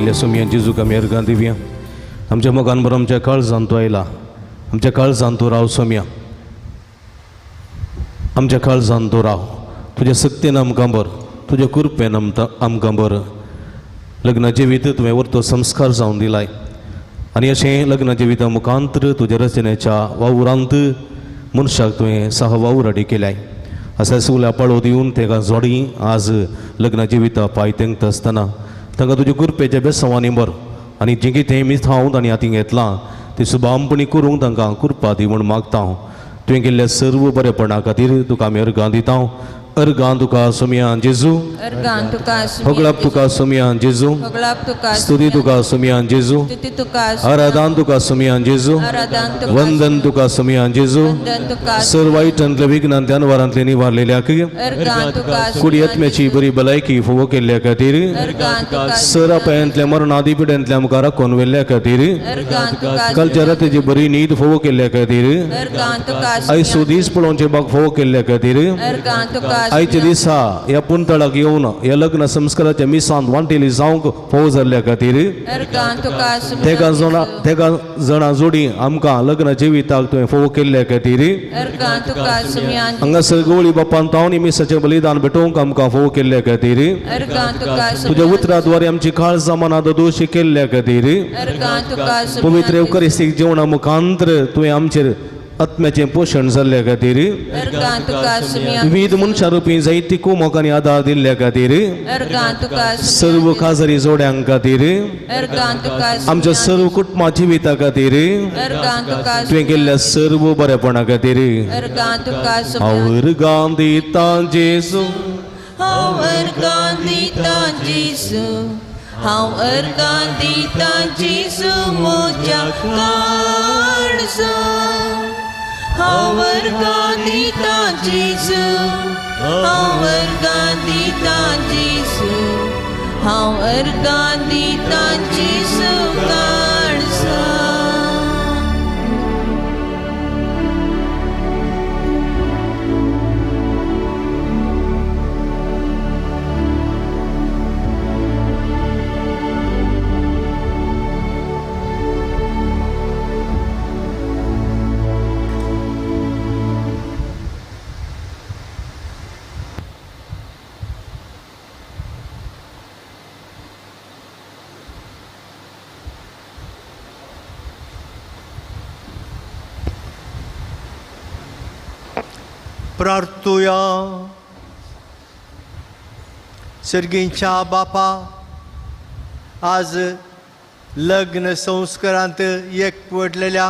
केल्ल्या सोमया जेजूक आमी अर्गां दिवया. आमच्या मोगान बरो आमच्या काळजान तूं आयला, आमच्या काळजान तूं राव सोमया, आमच्या काळजान तूं राव. तुज्या सक्तेन आमकां बर, तुज्या कृपेन आमकां बर. लग्न जिवीत तुवें वर्तो संस्कार जावन दिलाय आनी अशें लग्न जिविता मुखांतर तुज्या रचनेच्या वावरांत मनशाक तुवें सह वावराडी केल्याय. अशें सगल्या पाळो दिवन तेका जोडी आज लग्न जिविता पांय तेंकता आसतना तांकां तुज्या कृपेच्या बेसांवांनी बर आनी जें कितें मिसांव तांणी हातीं घेतलां तें सुबामपणी करूंक तांकां कृपा दी म्हूण मागता हांव. तुवें केल्ल्या सर्व बरेपणा खातीर तुका आमी अर्गां दिता. अर्गां तुका सोमया जेजू, होगळाप तुका सोमया जेजू, स्तुती तुका सोमया जेजू, आराधन तुका सोमया जेजू, वंदन तुका सोमया जेजू. सर्व वायटांतले विघ्नांतले अनवारांतले निवारलेल्या कुडी आत्म्याची बरी भलायकी फोवो केल्ल्या खातीर, सर अपायांतल्या मरणादी पिड्यांतल्या आमकां राखून व्हेल्ल्या खातीर, कालच्या रातीची बरी न्हीद फोवो केल्ल्या खातीर, आयसो दीस पळोवचे बाग फोवो केल्ल्या खातीर, आयच्या दिसा ह्या पुंतळाक येवन ह्या लग्न संस्काराच्या मिसांत वांटेली जावंक फोव जाल्ल्या खातीर, तेगा जाणां जोडी आमकां लग्न जिविताक तुवें फोव केल्ल्या खातीर, हांगासर गवळी बापान तावनी मिसाचें बलिदान भेटोवंक आमकां फोव केल्ल्या खातीर, तुज्या उतरा द्वारे आमची काळजां मनां दोशी केल्ल्या खातीर, पवित्र एवकरिस्तीक जेवणा मुखांतर तुवें आमचेर आत्म्याचें पोशण जाल्ल्या खातीर, विविध मनशां रुपी जायती कुमोक आनी आदार दिल्ल्या खातीर, सर्व खाजरी जोड्यां खातीर, आमच्या सर्व कुटुंबा जिविता खातीर, तुवें केल्ल्या सर्व बरेपणा खातीर हांव अर्गां दितां जेजू, हांव अर्गां दितां जेजू, हांव अर्गां दितां जेजू म्हज्या काळजा. हांव अर्गां दितां जेजू, हांव अर्गां दितां जेजू, हांव अर्गां दितां जेजू काळजा. प्रार्थुया. सर्गींच्या बापा, आज लग्न संस्कारांत एकवटलेल्या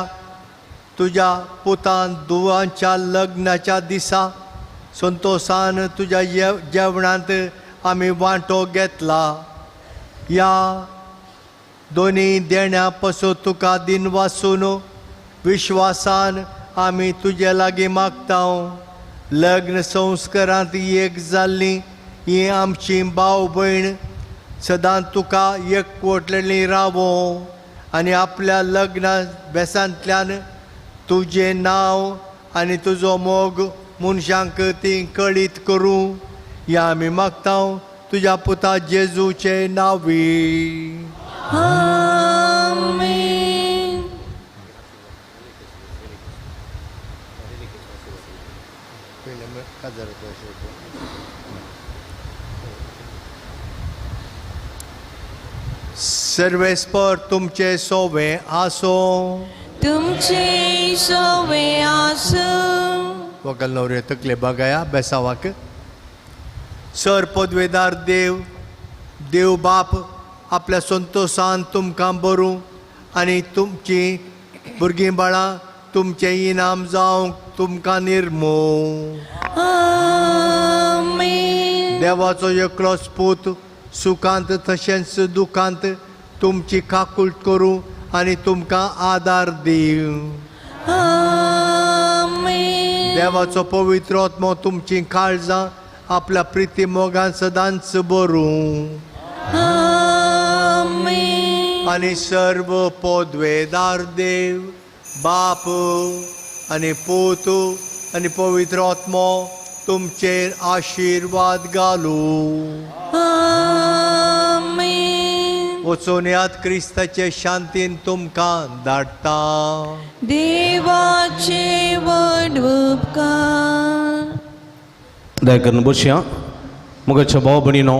तुज्या पुतान धुवांच्या लग्नाच्या दिसा संतोशान तुज्या जेवणांत आमी वांटो घेतला. ह्या दोनी देण्या पासून तुका दिनवासून विश्वासान आमी तुजे लागीं मागता. लग्न संस्कारांत एक जाल्लीं ही आमची भाव भयण सदां तुका एकवटलेली रावो आनी आपल्या लग्ना बेसांतल्यान तुजें नांव आनी तुजो मोग मनशांक ती कळीत करूं. ह्या आमी मागता तुज्या पुता जेजूचे नांवी. आमेन. सर्वेस्पर तुमचे सोवे आसो, तुमचे सोवे आसो. वकल नवरे तकले बगाया बेसावाक. सर पदवेदार देव, देव बाप आपल्या संतोशान तुमकां बरूं आनी तुमची भुरगीं बाळां तुमचें इनाम जावंक तुमकां निर्मूं. आमेन. देवाचो एकलोच पूत सुखांत तशेंच दुखांत तुमची काकूट करूं आनी तुमकां आदार दिवं. आमेन. देवाचो पवित्र आत्मो तुमची काळजां आपल्या प्रिती मोगान सदांच बरूं. आमेन. आनी सर्व पदवेदार देव बाप आनी पूत आनी पवित्र आत्मो तुमचेर आशिर्वाद घालूं. आमेन. वचोनयात क्रिस्ताचे शांतीन तुमकां धाडटा. देवाचे व्हड उपकार. दया करून बसया. मोगाच्या भाव भयणीनो,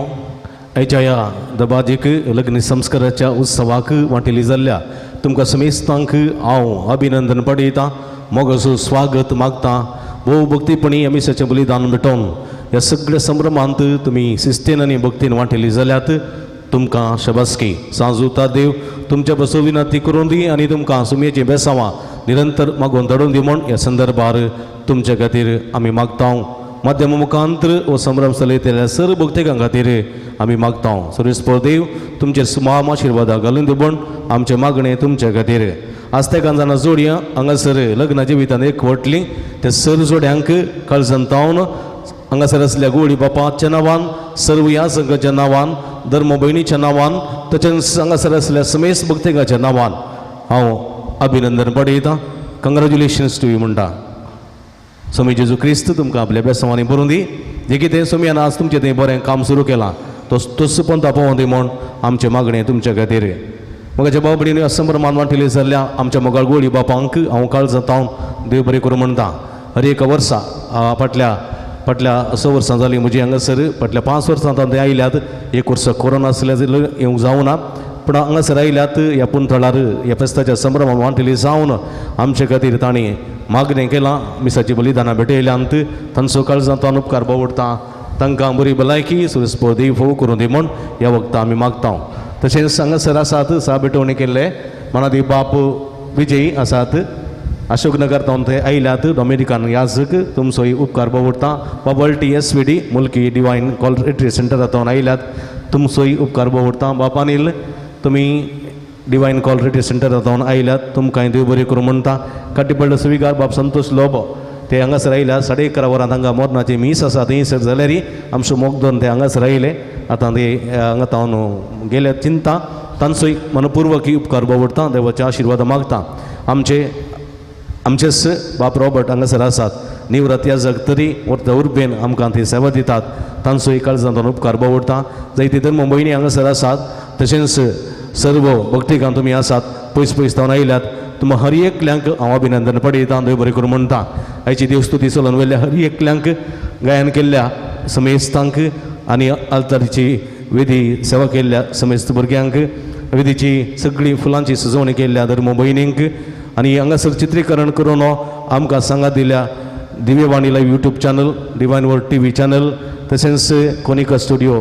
आयच्या ह्या दबाजीक लग्न संस्काराच्या उत्सवाक वांटेली जाल्ल्या तुमकां समेस्तांक हांव अभिनंदन पडयता, मोगाचो स्वागत मागता. भोव भक्तीपणी मिसाचें बलिदान भेटोवन ह्या सगळ्या संभ्रमांत तुमी शिस्तेन आनी भक्तीन वांटेली जाल्यात तुमकां शबासकी. सांजुता देव तुमच्या बसो विनंती करून दी आनी तुमकां सुमयेचीं बेसांवां निरंतर मागून धाडून दी म्हूण ह्या संदर्भार तुमच्या खातीर आमी मागता. माध्यम मुखांतर हो संभ्रम चलयतल्या सर्व भक्तिकां खातीर आमी मागता. सर्वेस्पर देव तुमचे सुमाम आशिर्वादा घालून दी म्हूण आमचें मागणें तुमच्या खातीर. आस्तेकान जाणां जोडया हांगासर लग्ना जिवितान एक वटली त्या सर्व जोड्यांक काळजान तावन हांगासर आसल्या गोळी बापाच्या नांवान, सर्व ह्या संघाच्या नांवान, धर्म भयणीच्या नांवान, तशेंच हांगासर आसल्या समेस्त भक्तिकाच्या नांवान हांव अभिनंदन पडयतां. कंग्रेच्युलेशन्स टू you म्हणटा. स्वामी जेजू क्रिस्त तुमकां आपल्या बेसांवांनी बरोवन दी. जे कितें स्वामीयान आज तुमचें थंय बरें काम सुरू केलां तोच पंथा पळोवन दी म्हूण आमचें मागणें तुमच्या खातीर. म्हज्या भाव भयणींनी संभ्रमान वांटेली जाल्ल्या आमच्या मोगाळ गोळी बापांक हांव काळजांत हांव देव बरें करूं म्हणटा. हर एका वर्सा फाटल्या फाटल्या 6 वर्सां जालीं म्हजी हांगासर, फाटल्या 5 वर्सां ते आयल्यात. एक वर्स कोरोना आसल्या येवंक जावना, पूण हांगासर आयल्यात ह्या पुंथळार ह्या फेस्ताच्या संभ्रमान वांटेली जावन आमचे खातीर तांणी मागणें केलां, मिसाची बलिदानां भेटयल्यांत. तांचो काळजांत उपकार बावडटा. तांकां बरी भलायकी सुरस्पो देव फोव करूं दी म्हूण ह्या वखदां आमी मागता. तशेंच हांगासर आसात सा भेटवणी केल्ले मनादी बाप विजयी आसात, अशोकनगर तावन थंय आयल्यात डॉमिनिकान याजक, तुमचोय उपकार बावडटा. बाबल T S V D Mulki divine call retreat सेंटरा तावन आयल्यात, तुमचोय उपकार बावडटा. बाप अनील तुमी डिवायन कॉल रिट्रीट सेंटरा तावन आयल्यात, तुमकां देव बरें करूं म्हणटा. काटीपडलो सुविगार बाब संतोष लोबो ते हांगासर आयल्यात. 11:30 वरां तांकां मोरनाची मीस आसा थंयसर जाल्यार आमचो मोगदोन ते हांगासर आयले. आतां ते हांगा तावन गेले चिंता, तांचोय मनपूर्वक उपकार बावडटा, देवाचे आशिर्वाद मागता. आमचेच बाप रॉबर्ट हांगासर आसात, निवृत्त याजक तरी वर्त उर्बेन आमकां थंय सेवा दितात, तांचोय काळजांतून उपकार बावडटा. जायते धर्म भयणी हांगासर आसात, तशेंच सर्व भक्तिकां तुमी आसात, पयस पयस तावन आयल्यात, तुमकां हर एकल्यांक हांव अभिनंदन पडयता, देव बरें करूं म्हणटा. आयची देवस्तुती चलोवन व्हेल्ल्या हर एकल्यांक, गायन केल्ल्या समेस्तांक आनी आल्तारीची विधी सेवा केल्ल्या समेस्त भुरग्यांक, विधीची सगळी फुलांची सजवणी केल्ल्या धर्म भयणींक आनी हांगासर चित्रीकरण करून आमकां सांगात दिल्या Divyavani live YouTube channel, divine world T V channel, तशेंच कोनिका स्टुडियो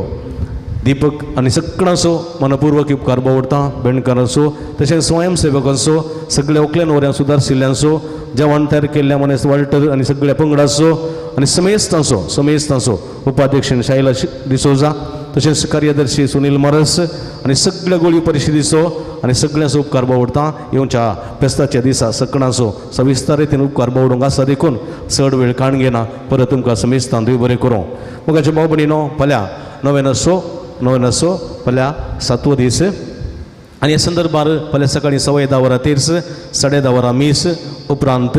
दीपक आनी सगळ्यांचो मनपूर्वक उपकार बावडटा. बेणकारांचो तशेंच स्वयंसेवकांचो, सगळ्या ओकल्यान वऱ्यां सुदारशिल्ल्यांचो, जेवण तयार केल्ल्या मनीस वाल्टर आनी सगळ्या पंगडाचो आनी समेस्तांचो उपाध्यक्ष शायला डिसोजा, तशेंच कार्यदर्शी सुनील मोरस आनी सगळ्या गोळी परिशदेचो आनी सगळ्यांचो उपकार बावडटा. येवच्या फेस्ताच्या दिसा सगळ्यांचो सविस्तर रितीन उपकार बावडूंक आसा देखून चड वेळ काण घेना. परत तुमकां समेस्तान देव बरें करूं. मोगाच्या भाव भयणीनो, फाल्यां नवेनासो फाल्यां 7वो दीस आनी ह्या संदर्भार फाल्यां सकाळीं 10:15 वरां तेर्स, 10:30 वरां मीस, उपरांत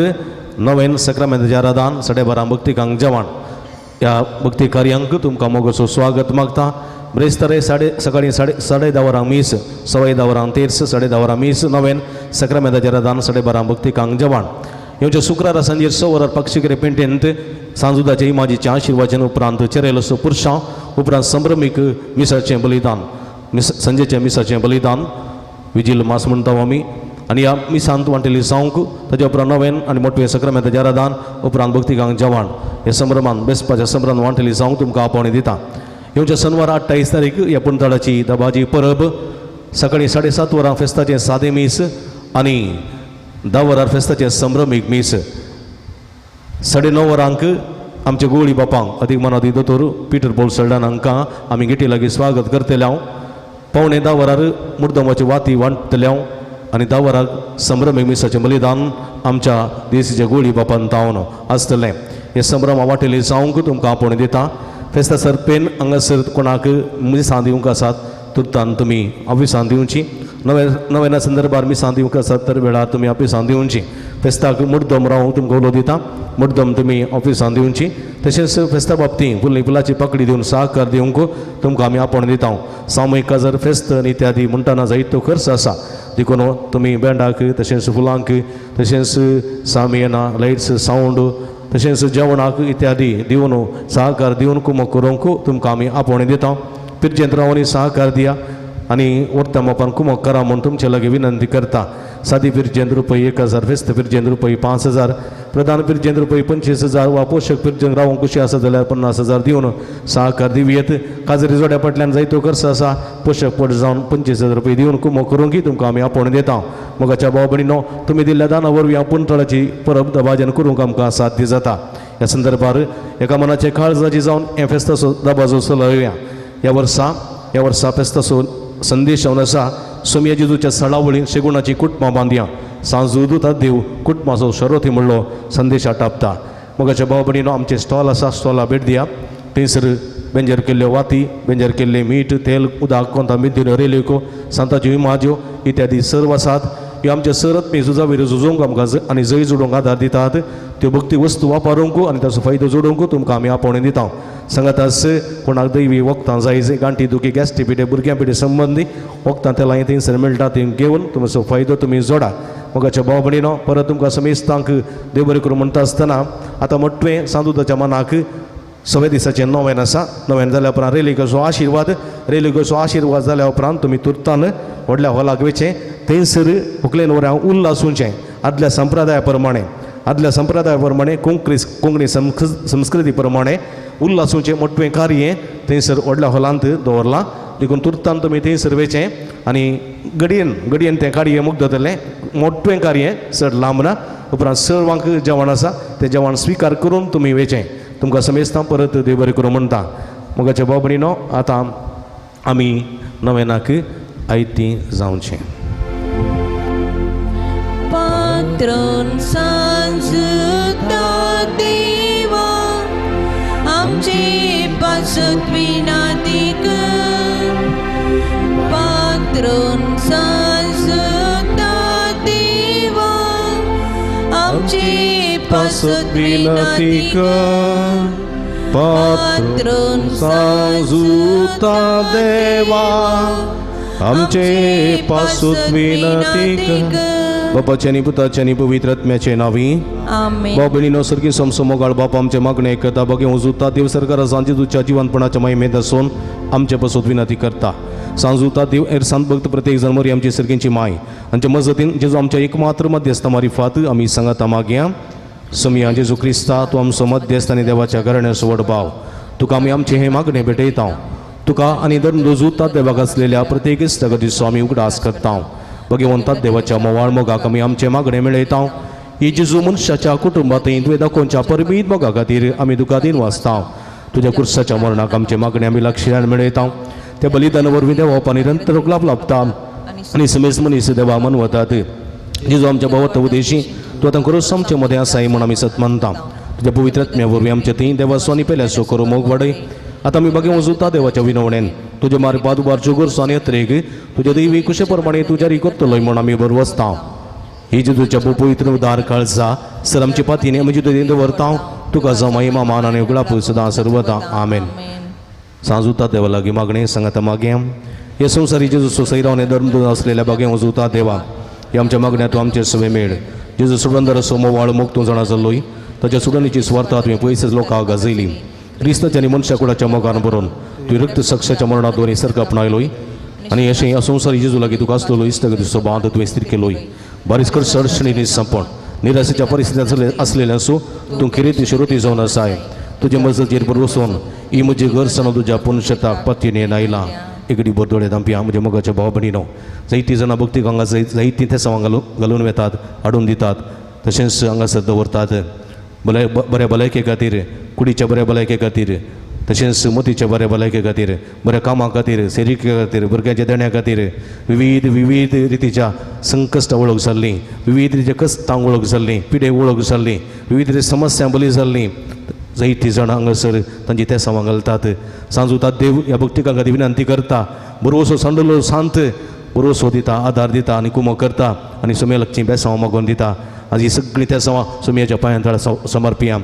नवेन सक्रामेंताच्या आराधान, 12:30 भक्तिकांक जेवण. ह्या भक्ती कार्यांक तुमकां मोगाचो स्वागत मागता. ब्रेस्तारे सकाळीं 10:30 वरां मीस, 10:15 वरां तेर्स, 10:30 वरां मीस, नवेन सक्रामेंताच्या आराधान, 12:30 भक्तिकांक जेवण. येवच्या शुक्रारा सांजेर 6 वरां पक्षिकरे पेंटेंत सांजुदाचे इमाजीचें आशिर्वाचन, उपरांत चेरेलोसो पुरशांव, उपरांत संभ्रमीक मिसाचें बलिदान, सांजेचें मिसाचें बलिदान, विजील मास म्हणटा आमी. आनी ह्या मिसांत वांटेली जावंक ताच्या उपरांत नवेन आनी मोटवें सक्रामेंताचें आराधान, उपरांत भक्तिकांक जेवण. हे संभ्रमान बेसपाच्या संभ्रमान वांटेली जावंक तुमकां आपोवणी दिता. येवच्या शनवार 28 तारीख ह्या पुंथाळाची दबाजी परब, सकाळीं 7:30 वरां फेस्ताचें सादें मीस आनी 10 वरां फेस्ताचें संभ्रमीक मीस. 9:30 वरांक आमचे गोळी बापांक अदीक मनादी दोतोर पिटर पॉल सल्डान हांकां आमी गेटी लागीं स्वागत करतले हांव. 9:45 वरार मुर्दमाची वाती वांट्टले हांव आनी 10 वरांक संभ्रमीक मिसाचें बलिदान आमच्या देशीच्या गोळी बापान तावन आसतलें. हे संभ्रम वाटेली जावंक तुमकां आपोवणी दिता. फेस्ता सरपेन हांगासर कोणाक मिसां दिवंक आसात तुर्तान तुमी ऑफिसान दिवची. नवेना संदर्भार मिसां दिवंक आसात तर वेळार तुमी ऑफिसान दिवची. फेस्ताक मुड्डम रावूंक तुमकां उलो दिता, मुड्डम तुमी ऑफिसान दिवची। तशेंच फेस्ता बाबतींत फुलनी फुलाची पाकडी दिवन सहकार दिवंक तुमकां आमी आपोवणें दिता। सामूहीक काजार फेस्त आनी इत्यादी म्हणटना जायतो खर्च आसा, देखून तुमी बँडाक तशेंच फुलांक तशेंच सामियाना लायट्स सावंड तशेंच जेवणाक इत्यादी दिवन सहकार दिवन कुमक करूंक तुमकां आमी आपोवणें दिता। पिरजेंत रावनी सहकार दिया आनी वर्ता मापान कुमक करा म्हूण तुमचे लागीं विनंती करता। सादी पिरजेंत रुपये 1000, फेस्त पिरजेंत रुपये 5000, प्रधान पिरजेंत रुपये 25000 वा पोशक पिरजेंत रावंक खुशी आसा जाल्यार 50000 दिवन सहकार दिवयेत। काजरी जोड्या फाटल्यान जायतो खर्च आसा, पोशक पट जावन 25000 रुपये दिवन कुमक करूंक तुमकां आमी आपोवणें दिता। मोगाच्या भाव भयणीनो, तुमी दिल्ल्या दाना वरवीं आपूण तळाची परब दबाज्यान करूंक आमकां साध्य जाता। ह्या संदर्भार एका मनाचे काळजाची जावन हें फेस्ताचो दबाजो चलया। ह्या वर्सा फेस्ताचो संदेश जावन आसा, सोमया जेजूच्या सळावळीन शेगुणाची कुटुंबां बांदया, सांजू देव कुटुंबाचो शरोथी म्हणलो संदेश आटापता। मोगाच्या भाव भयणीनो, आमचें स्टॉल आसा, स्टॉला भेट दिया। थंयसर बेंजर केल्ल्यो वाती, बेंजर केल्ले मीठ, तेल, उदक, कोंता मिंदिन्यो, रेल्यो, सांताच्यो इमाज्यो इत्यादी सर्व आसात। ह्यो आमच्या सरत झुजावीर झुजोवंक आमकां आनी जय जोडूंक आदार दितात। त्यो भक्ती वस्तू वापरूंक आनी ताचो फायदो जोडूंक तुमकां आमी आपोवणें दिता। सांगातास कोणाक दैवी वखदां जाय, गांठी दुखी, गॅस्ट्री पिडे, भुरग्यां पिडे संबंदी वखदां तेलां थंयसर मेळटा, ती घेवन तुमचो फायदो तुमी जोडा। मोगाच्या भाव भयणीनो, परत तुमकां समेस्तांक देव बरें करूं म्हणटा आसतना आतां मोटवें सांदुदाच्या मनाक 6 दिसाचें नोवेन आसा। नोवेन जाल्या उपरांत रेलिकाचो आशिर्वाद, रेलिकाचो आशिर्वाद जाल्या उपरांत तुमी तुर्तान व्हडल्या हॉलाक वयचें, थंयसर व्हंकलेन वऱ्यां उल्लासूचें आदल्या संप्रदाया प्रमाणे, आदल्या संप्रदाया प्रमाणे कोंकणी संस्कृती प्रमाणे उल्लासूचें मोटवें कार्य थंयसर व्हडल्या हॉलांत दवरलां। देखून तुर्तान तुमी थंयसर वयचें आनी घडयेन घडयेन तें कार्य मुग्दतलें। मोटवें कार्य चड लांब ना। उपरांत सर्वांक जेवण आसा, तें जेवण स्विकार करून तुमी वयचें। तुमकां समेस्तां परत देव बरें करूं म्हणटा। मोगाच्या भाव भयणीनो, आतां आमी नवेनाक आयती जावचें। पात्रोन सांजता देवा आमचे पासत विनाती कर, पात्रोन सांजता देवा आमचे पासत विनाती कर, पात्रोन सांजता देवा आमचे पासत विनती कर। बापाचे आनी पुताचे आनी पवित्र आत्म्याचे नांवी आमेन। भाव भयणीनो, सर्गी समसो मोगाळ बाप आमचे मागणें करता। बगे उजुता देव सरकारा सांजे तुज्या जिवनपणाच्या महिमेंत आसून आमचे पासत विनंती करता। सांजुता देव एर सांत भक्त प्रत्येक जण मोरी आमची सर्गींची माय आमच्या मजतीन जेजू आमच्या एकमात्र मध्यस्थ मारिफात आमी सांगाता मागया। समिया जेजू क्रिस्ता, तूं आमचो मध्यस्थ आनी देवाच्या घराण्याचो व्हड भाव, तुका आमी आमचें हें मागणें भेटयता। तुका आनी दर रुजुता देवाक आसलेल्या प्रत्येक इश्टागतीचो आमी उगडास करता। भगवंतात देवाच्या मोवाळ मोगाक आमी आमचें मागणें मेळयता। ही जेजू मनशाच्या कुटुंबांत तुवें दाखोवच्या परमीत मोगा खातीर आमी तुका दिन वाचता। तुज्या कुर्साच्या मरणाक आमचें मागणें आमी लक्षान मेळयता। त्या बलिदाना वरवीं देवा निरंतर लाभ लाभता आनी समेज मनीस देवा मनवतात। जेजू आमच्या भावत उदेशी तूं आतां खरोच आमचे मदें आसाय म्हूण आमी सत मानता। तुज्या पवित्र आत्म्या वरवीं आमचे थंय देवाचो आनी पेल्याचो करूं मोग वाडय। आतां आमी बागे वजुता देवाच्या विनवणेन तुजे मार्ग पादुबारच्यो गरजो आनी अत्रेक तुज्या दैवी कुशे प्रमाणे तुज्या करतलोय म्हूण आमी बरो वचता। ही जेजूच्या पवित्र उदार काळजा सर आमचे पातीने म्हजी तुजें दवरता। तुका जावं महिमा मान आनी उगडाप सदां सर्वदा आमेन। सांजुता देवा लागीं मागणें सांगाता मागया। हे संवसारी जेजू सैरावने धर्म आसलेल्या बागे वजुता देवा, हे आमच्या मागण्या तूं आमचे सवे मेळ। जेजू सुडंदर असो मोवाळ मोग तूं जाणा जाल्लोय, ताच्या सुडणीची स्वार्था तुवें पयसच लोकांक गाजयली। क्रिस्ताच्या आनी मनशा कुडाच्या मोगान भरून तुवें रक्त सक्षाच्या मरणात दोनी सर्ग आपणायलोय आनी अशें ह्या संवसारी जेजू लागीं तुका आसलेलो इश्टागतीचो बांद तुवें स्थिर केलोय। बारीस कर अडचणींनी संपण निराशेच्या परिस्थितींत आसलेलें आसूं तूं किरेती शिरोती जावन आसाय। तुजे मजतीर बरोवसून ही म्हजी गरज तुज्या पुनशताक पतीने आयला। एकडे बोरदोळे दांपया म्हज्या मोगाच्या भाव भयणीनो, जायतीं जाणां भक्ती हांगा जायतीं थेसांव घालून वेतात, हाडून दितात, तशेंच हांगासर दवरतात। बऱ्या भलायके खातीर, कुडीच्या बऱ्या भलायके खातीर, तशेंच मोतीच्या बऱ्या भलायके खातीर, बऱ्या कामां खातीर, सेरिके खातीर, भुरग्यांच्या देण्या खातीर विविध विविध रितीच्या संकश्टां वळख जाल्लीं, विविध रितीच्या कश्टांक वळख जाल्लीं, पिडे वळख जाल्लीं, विविध रिती समस्यां बली जाल्लीं जायतीं जाणां हांगासर तांची तेसांवां घालतात। सांजुतात देव ह्या भक्तिकां खातीर विनंती करता। बरोसो सांडलो सांत भरोसो दिता, आदार दिता आनी कुमो करता आनी सोम्या लागचीं बेसांव मागोवन दिता. आज ही सगळीं तेसांवां सोम्याच्या पांयां तळा समर्पिया.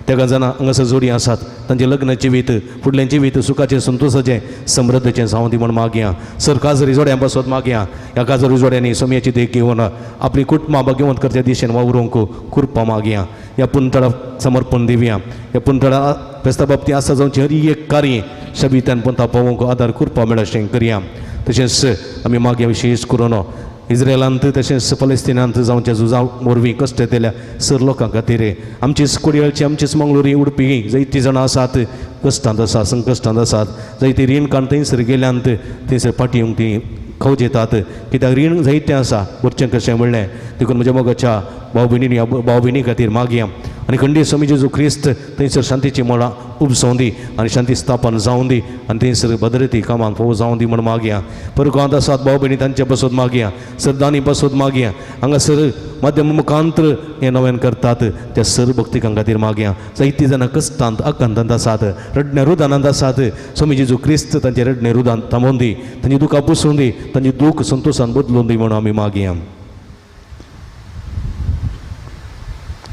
तेगा जाणां हांगासर जोडी आसात तांचें लग्न जिवीत फुडलें जिवीत सुखाचें संतोशाचें समृद्धचें जावं दी म्हूण मागया. सर काजरी जोड्यां पासत मागया. ह्या काजरी जोड्यांनी सोम्याची देख घेवन आपली कुटुंबां भाग्यवंत करच्या दिशेन वावरूंक कृपा मागया. ह्या पुंतळा समर्पण दिवया. ह्या पुंतळा फेस्ता बाबतींत आसा जावचें हर एक कार्य शबितान पंथा पावोवंक आदार कृपा मेळशें करया. तशेंच आमी मागया विशेश करून इस्रायलांत तशेंच पलेस्तिनांत जावच्या झुजा वरवीं कश्ट येतल्या सर लोकां खातीर आमचीच कोडयाळची आमचीच मंगळुरी उडपी जायतीं जाणां आसात कश्टांत आसात संकश्टांत आसात जायतीं रीण काडून थंयसर गेल्यांत थंयसर फाटीं येवंक तीं खवजेतात कित्याक रीण जायतें आसा भरचें कशें म्हणलें. देखून म्हज्या मोगाच्या भाव भयणींनी भाव भयणी खातीर मागया आनी खंडीत स्वामी जेजू क्रिस्त थंयसर शांतीची मळां उपजावं दी आनी शांती स्थापन जावं दी आनी थंयसर भद्रती कामांक फोव जावं दी म्हूण मागया. परगांत आसात भाव भयणी तांचे पासत मागया, सरदानी पासत मागया. हांगासर माध्यम मुखांत्र हें नव्यान करतात त्या सर भक्तिकां खातीर मागया. जायतीं जाणां कश्टांत आकांतांत आसात, रडण्या रुदानांत आसात. स्वामी जेजू क्रिस्त तांचे रडणे रुदान थांबोवन दी, तांची दुकां पुसून दी, तांची दूख संतोशान बदलून दी म्हणून आमी मागया.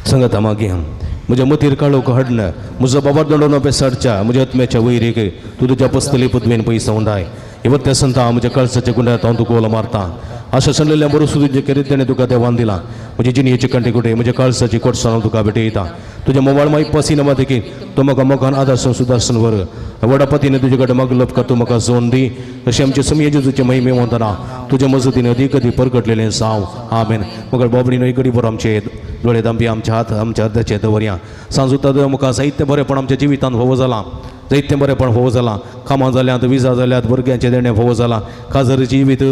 संगता मागया. म्हज्या मतीर काळोख हाडन म्हजो बाबा दंडो पेसाडच्या म्हज्या आत्म्याच्या वैरीक तूं तुज्या पसतली पदवेन पयस उंडाय. इवत्या संता म्हज्या कळसाच्या गुंड्यात हांव तुका ओलो मारता. आशा सांडलेल्या बरोसो तुजें केरीत तेणें तुका देवान दिलां. म्हजी जिणयेची कांटे कुटे म्हज्या काळसाची कोटसाण हांव तुका भेटयता. तुज्या मोबायल माई पसिना मातकीर तूं म्हाका मोगान आदासन सुदासन वर. व्हडा पतीने तुजे कडेन मागलप का तूं म्हाका जोन दी. तशें आमचे समी जेजूचे महिमे वंदना तुज्या मजतीन अदीक अदीक परगटलेलें जावं. आमेन. मगर बाबडीन एक बरो आमचे दोळे दांपी आमच्या हात आमच्या अर्द्याचे दवरया. सांजूता मुखार जायतें बरेंपण आमच्या जिवितांत फोवो जालां, जायतें बरेंपण फोवो जालां. कामां जाल्यांत, विजा जाल्यात, भुरग्यांचें देणें फोवो जालां, काजर जिवीत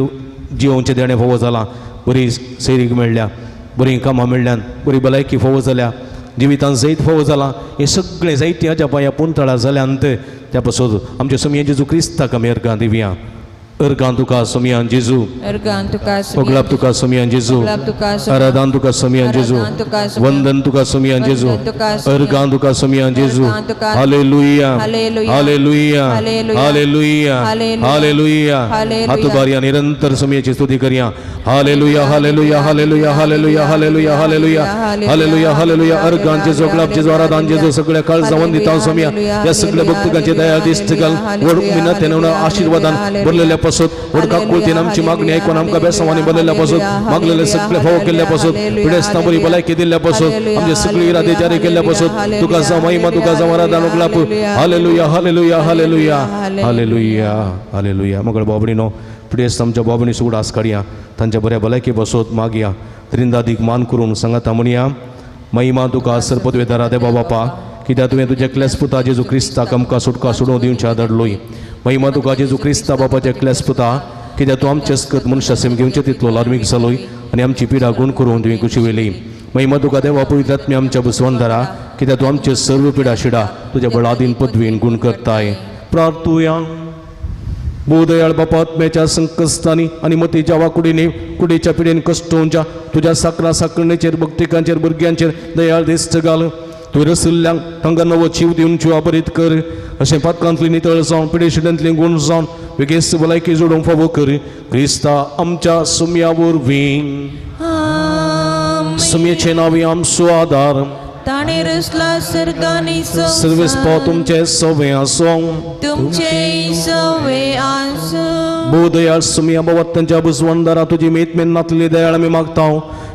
जिवोवचें देणें फोवो जालां, बरी सैरीक मेळ्ळ्या, बरीं कामां मेळ्ळ्यान, बरी भलायकी फोवो जाल्या, जिवितांत जैत फोवो जालां. हें सगळें जायतीं अजापां ह्या पुंतळा जाल्यांत. त्या पासून आमच्या सोमया जेजू क्रिस्ताक आमी अर्गां दिवया. अर्गां तुका सोमयान जेजू, ओगलाप तुका सोमयान जेजू, आराधन तुका सोमयान जेजू, वंदन तुका सोमयान जेजू, अर्गां तुका सोमयान जेजू. Hallelujah, hallelujah, hallelujah, hallelujah. हात उबारया, निरंतर सोमयाची स्तुती करया. Hallelujah, hallelujah, hallelujah, hallelujah, hallelujah, hallelujah, hallelujah, hallelujah. अर्गां जेजू, ओगलाप जेजू, आराधन जेजू, सगळ्या काळजावन दिता सोमया. ह्या सगळ्या भक्तिकांचे दया दिश्ट घाल. व्हड मिनतेन आशिर्वादान भरलेल्या पासून व्हड काकुळतीन आमची मागणी आयकून आमकां बेसांवांनी बरलेल्या पासून मागलेले सगळे फावो केल्ल्या पासून पिडेस्तां बरी भलायकी दिल्ल्या पासून आमचे सगळे इरादे जारी केल्ल्या पासून तुका जावं महिमा, तुका जावं आराधन ओगलाप. Hallelujah, hallelujah, hallelujah, hallelujah, hallelujah. मगळ बाबडीनो पिडेस्त आमच्या बाबणी सुगडास काडया, तांच्या बऱ्या भलायकी पासून मागया. त्रिंदादीक मान करून सांगाता म्हणया. महिमा तुका सरपदवेदारा देवा बापा, कित्याक तुवें तुज्या एकल्याच पुता जेजू क्रिस्ताक आमकां सुटका सोडोवन दिवच्या धाडलोय. महिमा तुका जेजू क्रिस्ता बापाच्या एकल्याच पुता, कित्याक तूं आमचे सकत मनशा सेम घेवचे तितलो लार्मीक जालोय आनी आमची पिडा गुण करून तुवें कुशिवेली. महिमा तुका देवा पवित्र आत्म्या आमच्या बसवंदारा, कित्याक तूं आमचे सर्व पिडा शिडा तुज्या बळादीन पदवीन गुण करताय. प्रार्थुया. भूदयाळ बापा, आत्म्याच्या संकश्टांनी आनी मतीच्या वाकुडीने कुडीच्या पिडेन कश्टोवच्या तुज्या साकरा साकरणेचेर भक्तिकांचेर भुरग्यांचेर दयाळ दिश्ट घाल. तुवें रसिल्ल्यांक तांकां नवो जीव दिवन जिवाबरीत कर. अशें पातकांतली नितळ जावन पिडेशिडेंतली गुण जावन वेगेस्त भलायकी जोडूंक फावो कर. क्रिस्ता आमच्या सुम्या वरवीं. सुम्येचें नांव आमचो आदार. ताणें रचला सर्ग आनी सर्वेस्पो तुमचें सवें आसूं, तुमचें सवें आसूं. भोवदयाळ सुम्या बाबा, तांच्या बुजवंदारा तुजी मेत मेन नातली दयाळ आमी मागता.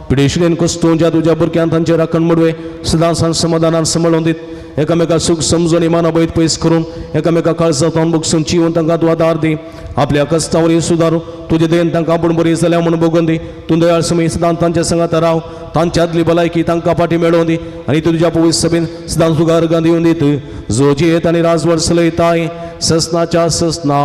पिडेशिडेन कश्टोवच्या तुज्या भुरग्यान तांचे राखण मोडवे सदां समाधानान सांबाळून दीत. एकामेका सूख समजून इमाना बैत पयस करून एकामेका काळजांत बगसून चिवन तांकां तूं आदार दी. आपल्या कश्टावरी सुदारू तुजे दयेन तांकां आपूण बरी जाल्या म्हूण बगोवन दी. तूं दयाळ समय सदां तांच्या संगात राव, तांच्या आदली भलायकी तांकां फाटी मेळोवन दी आनी तुज्या पवित्र सभेन सदां तुका अर्गां दिवन दीत. जो जियेत आनी राजवट चलयताय ससनाच्या ससना.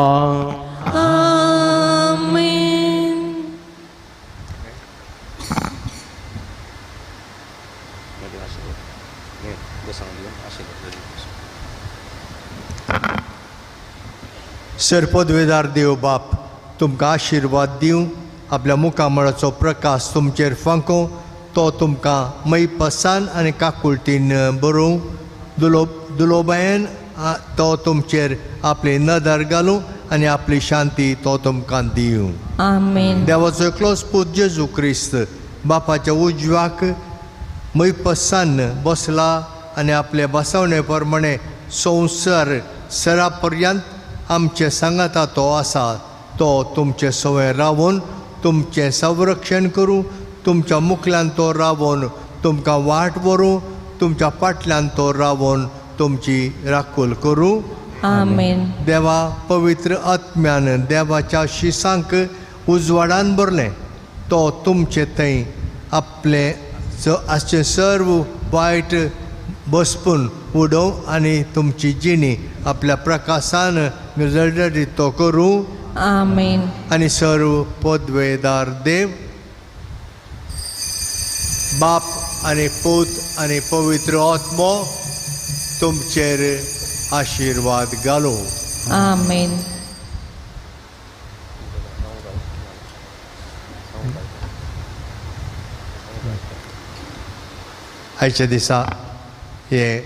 सरपदवेदार देव बाप तुमकां आशिर्वाद दिवं, आपल्या मुखामळाचो प्रकाश तुमचेर फांको, तो तुमकां मैपसान आनी काकुळतीन बरोवं, दुलोबायेन तो तुमचेर आपली नदर घालूं आनी आपली शांती तो तुमकां दिवं. आमेन. देवाचो एकलोच पूत जेजू क्रिस्त बापाच्या उजव्याक मैपसान बसला आनी आपले बसवणे प्रमाणे संवसार सरा पर्यंत आमचे सांगाता तो आसा. तो तुमचे सवय रावून तुमचें संरक्षण करूं, तुमच्या मुखल्यान तो रावून तुमकां वाट व्हरूं, तुमच्या फाटल्यान तो रावून तुमची राखूल करूं. आमेन. देवा पवित्र आत्म्यान देवाच्या शिसांक उजवाडान भरलें. तो तुमचे थंय आपलें आसचें सर्व वायट बसपून उडोवं आनी तुमची जिणी आपल्या प्रकाशान जळजळीत तो करूं. आमेन. आनी सर्व पदवेदार देव बाप आनी पूत आनी पवित्र आत्मो तुमचेर आशिर्वाद घालूं. आमेन. आयच्या दिसा हें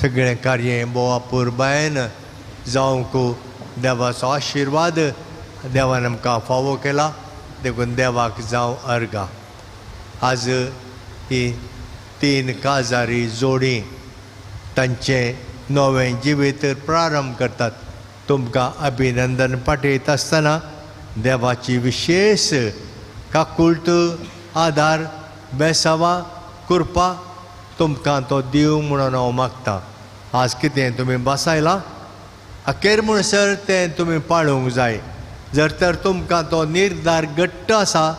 सगळें कार्य भोव अपुरबायेन जावंक देवाचो आशिर्वाद देवान आमकां फावो केला, देखून देवाक जावं अर्गां. आज ही तीन काजारी जोडी तांचें नवें जिवीत प्रारंभ करतात. तुमकां अभिनंदन पाठयता आसतना देवाची विशेश काकुळट आदार बेसावा कृपा तुमकां तो दिवं म्हणून हांव मागतां. आज कितें तुमी बसायलां अखेर म्हणसर तें तुमी पाळूंक जाय. जर तर तुमकां तो निर्धार घट्ट आसा,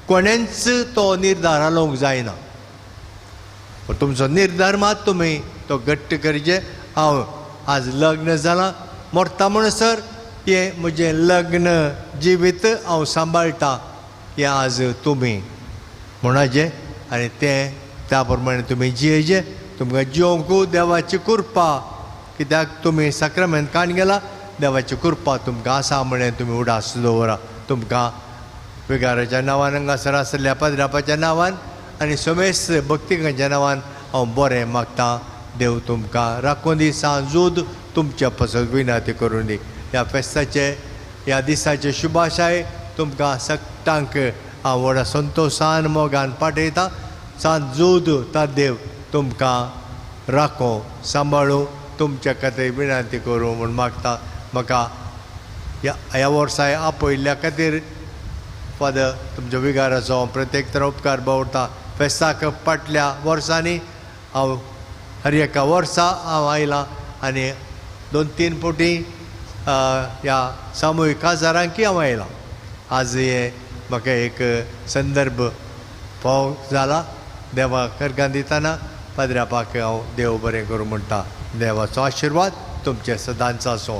कोणेंच तो निर्धार हालोवंक जायना. पूण तुमचो निर्धार मात तुमी तो घट्ट करचे. हांव आज लग्न जालां, मरता म्हणसर हें म्हजें लग्न जिवीत हांव सांबाळटा हें आज तुमी म्हणचें आनी तें त्या प्रमाणे तुमी जियेचें. तुमकां जिवंकू देवाची कृपा, कित्याक तुमी साक्रामेंत काण गेला, देवाची कृपा तुमकां आसा म्हणून तुमी उडास दवरा. तुमकां विगाराच्या नांवान, हांगासर आशिल्ल्या पाद्रापाच्या नांवान आनी समेस्त भक्तिकांच्या नांवान हांव बरें मागतां. देव तुमकां राखून दी, सांजूद तुमच्या पासत विनंती करून दी. ह्या फेस्ताचे ह्या दिसाचे शुभाशाय तुमकां सगटांक हांव व्हडा संतोशान मोगान पाठयतां. सांजूद ता देव तुमकां राखो सांबाळूं, तुमच्या खातीर विनंती करूं म्हूण मागता. म्हाका ह्या वर्साय आपयल्ल्या खातीर फादर तुमच्या विगाराचो हांव प्रत्येक तरा उपकार बावडटा. फेस्ताक फाटल्या वर्सांनी हांव हर एका वर्सा हांव आयलां आनी 2-3 फावटी ह्या सामुहीक काजारांकय हांव आयलां. आज हें म्हाका एक संदर्भ फाव जाला. देवा करगां दितना पाद्रापाक हांव देव बरें करूं म्हणटा. देवाचो आशिर्वाद तुमचे सदांच आसूं.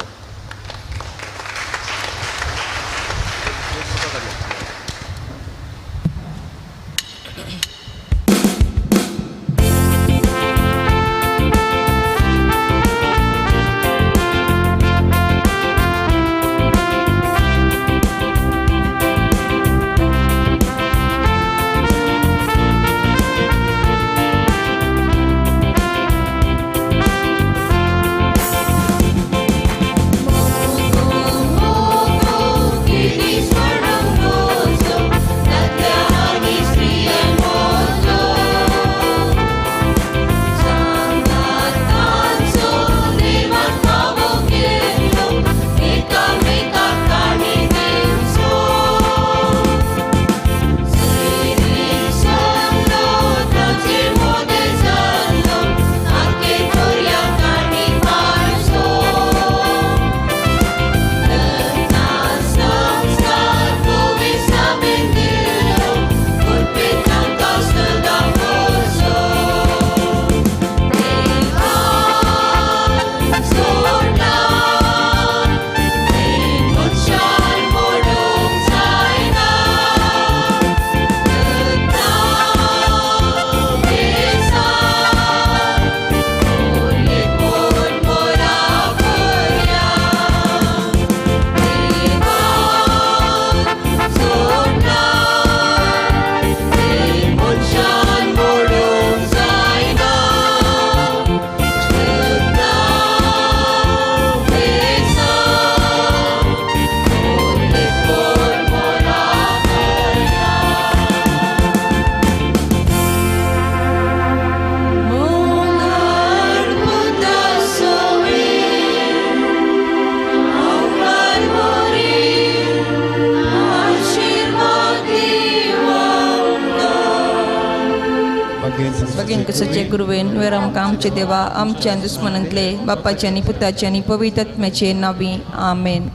बेगीन कुसाचे गुरुवेन वेर आमकां आमचे देवा आमच्या दुस्मनांतले बापाचे आनी पुताचे आनी पवित्र आत्म्याचे नावी. आमेन.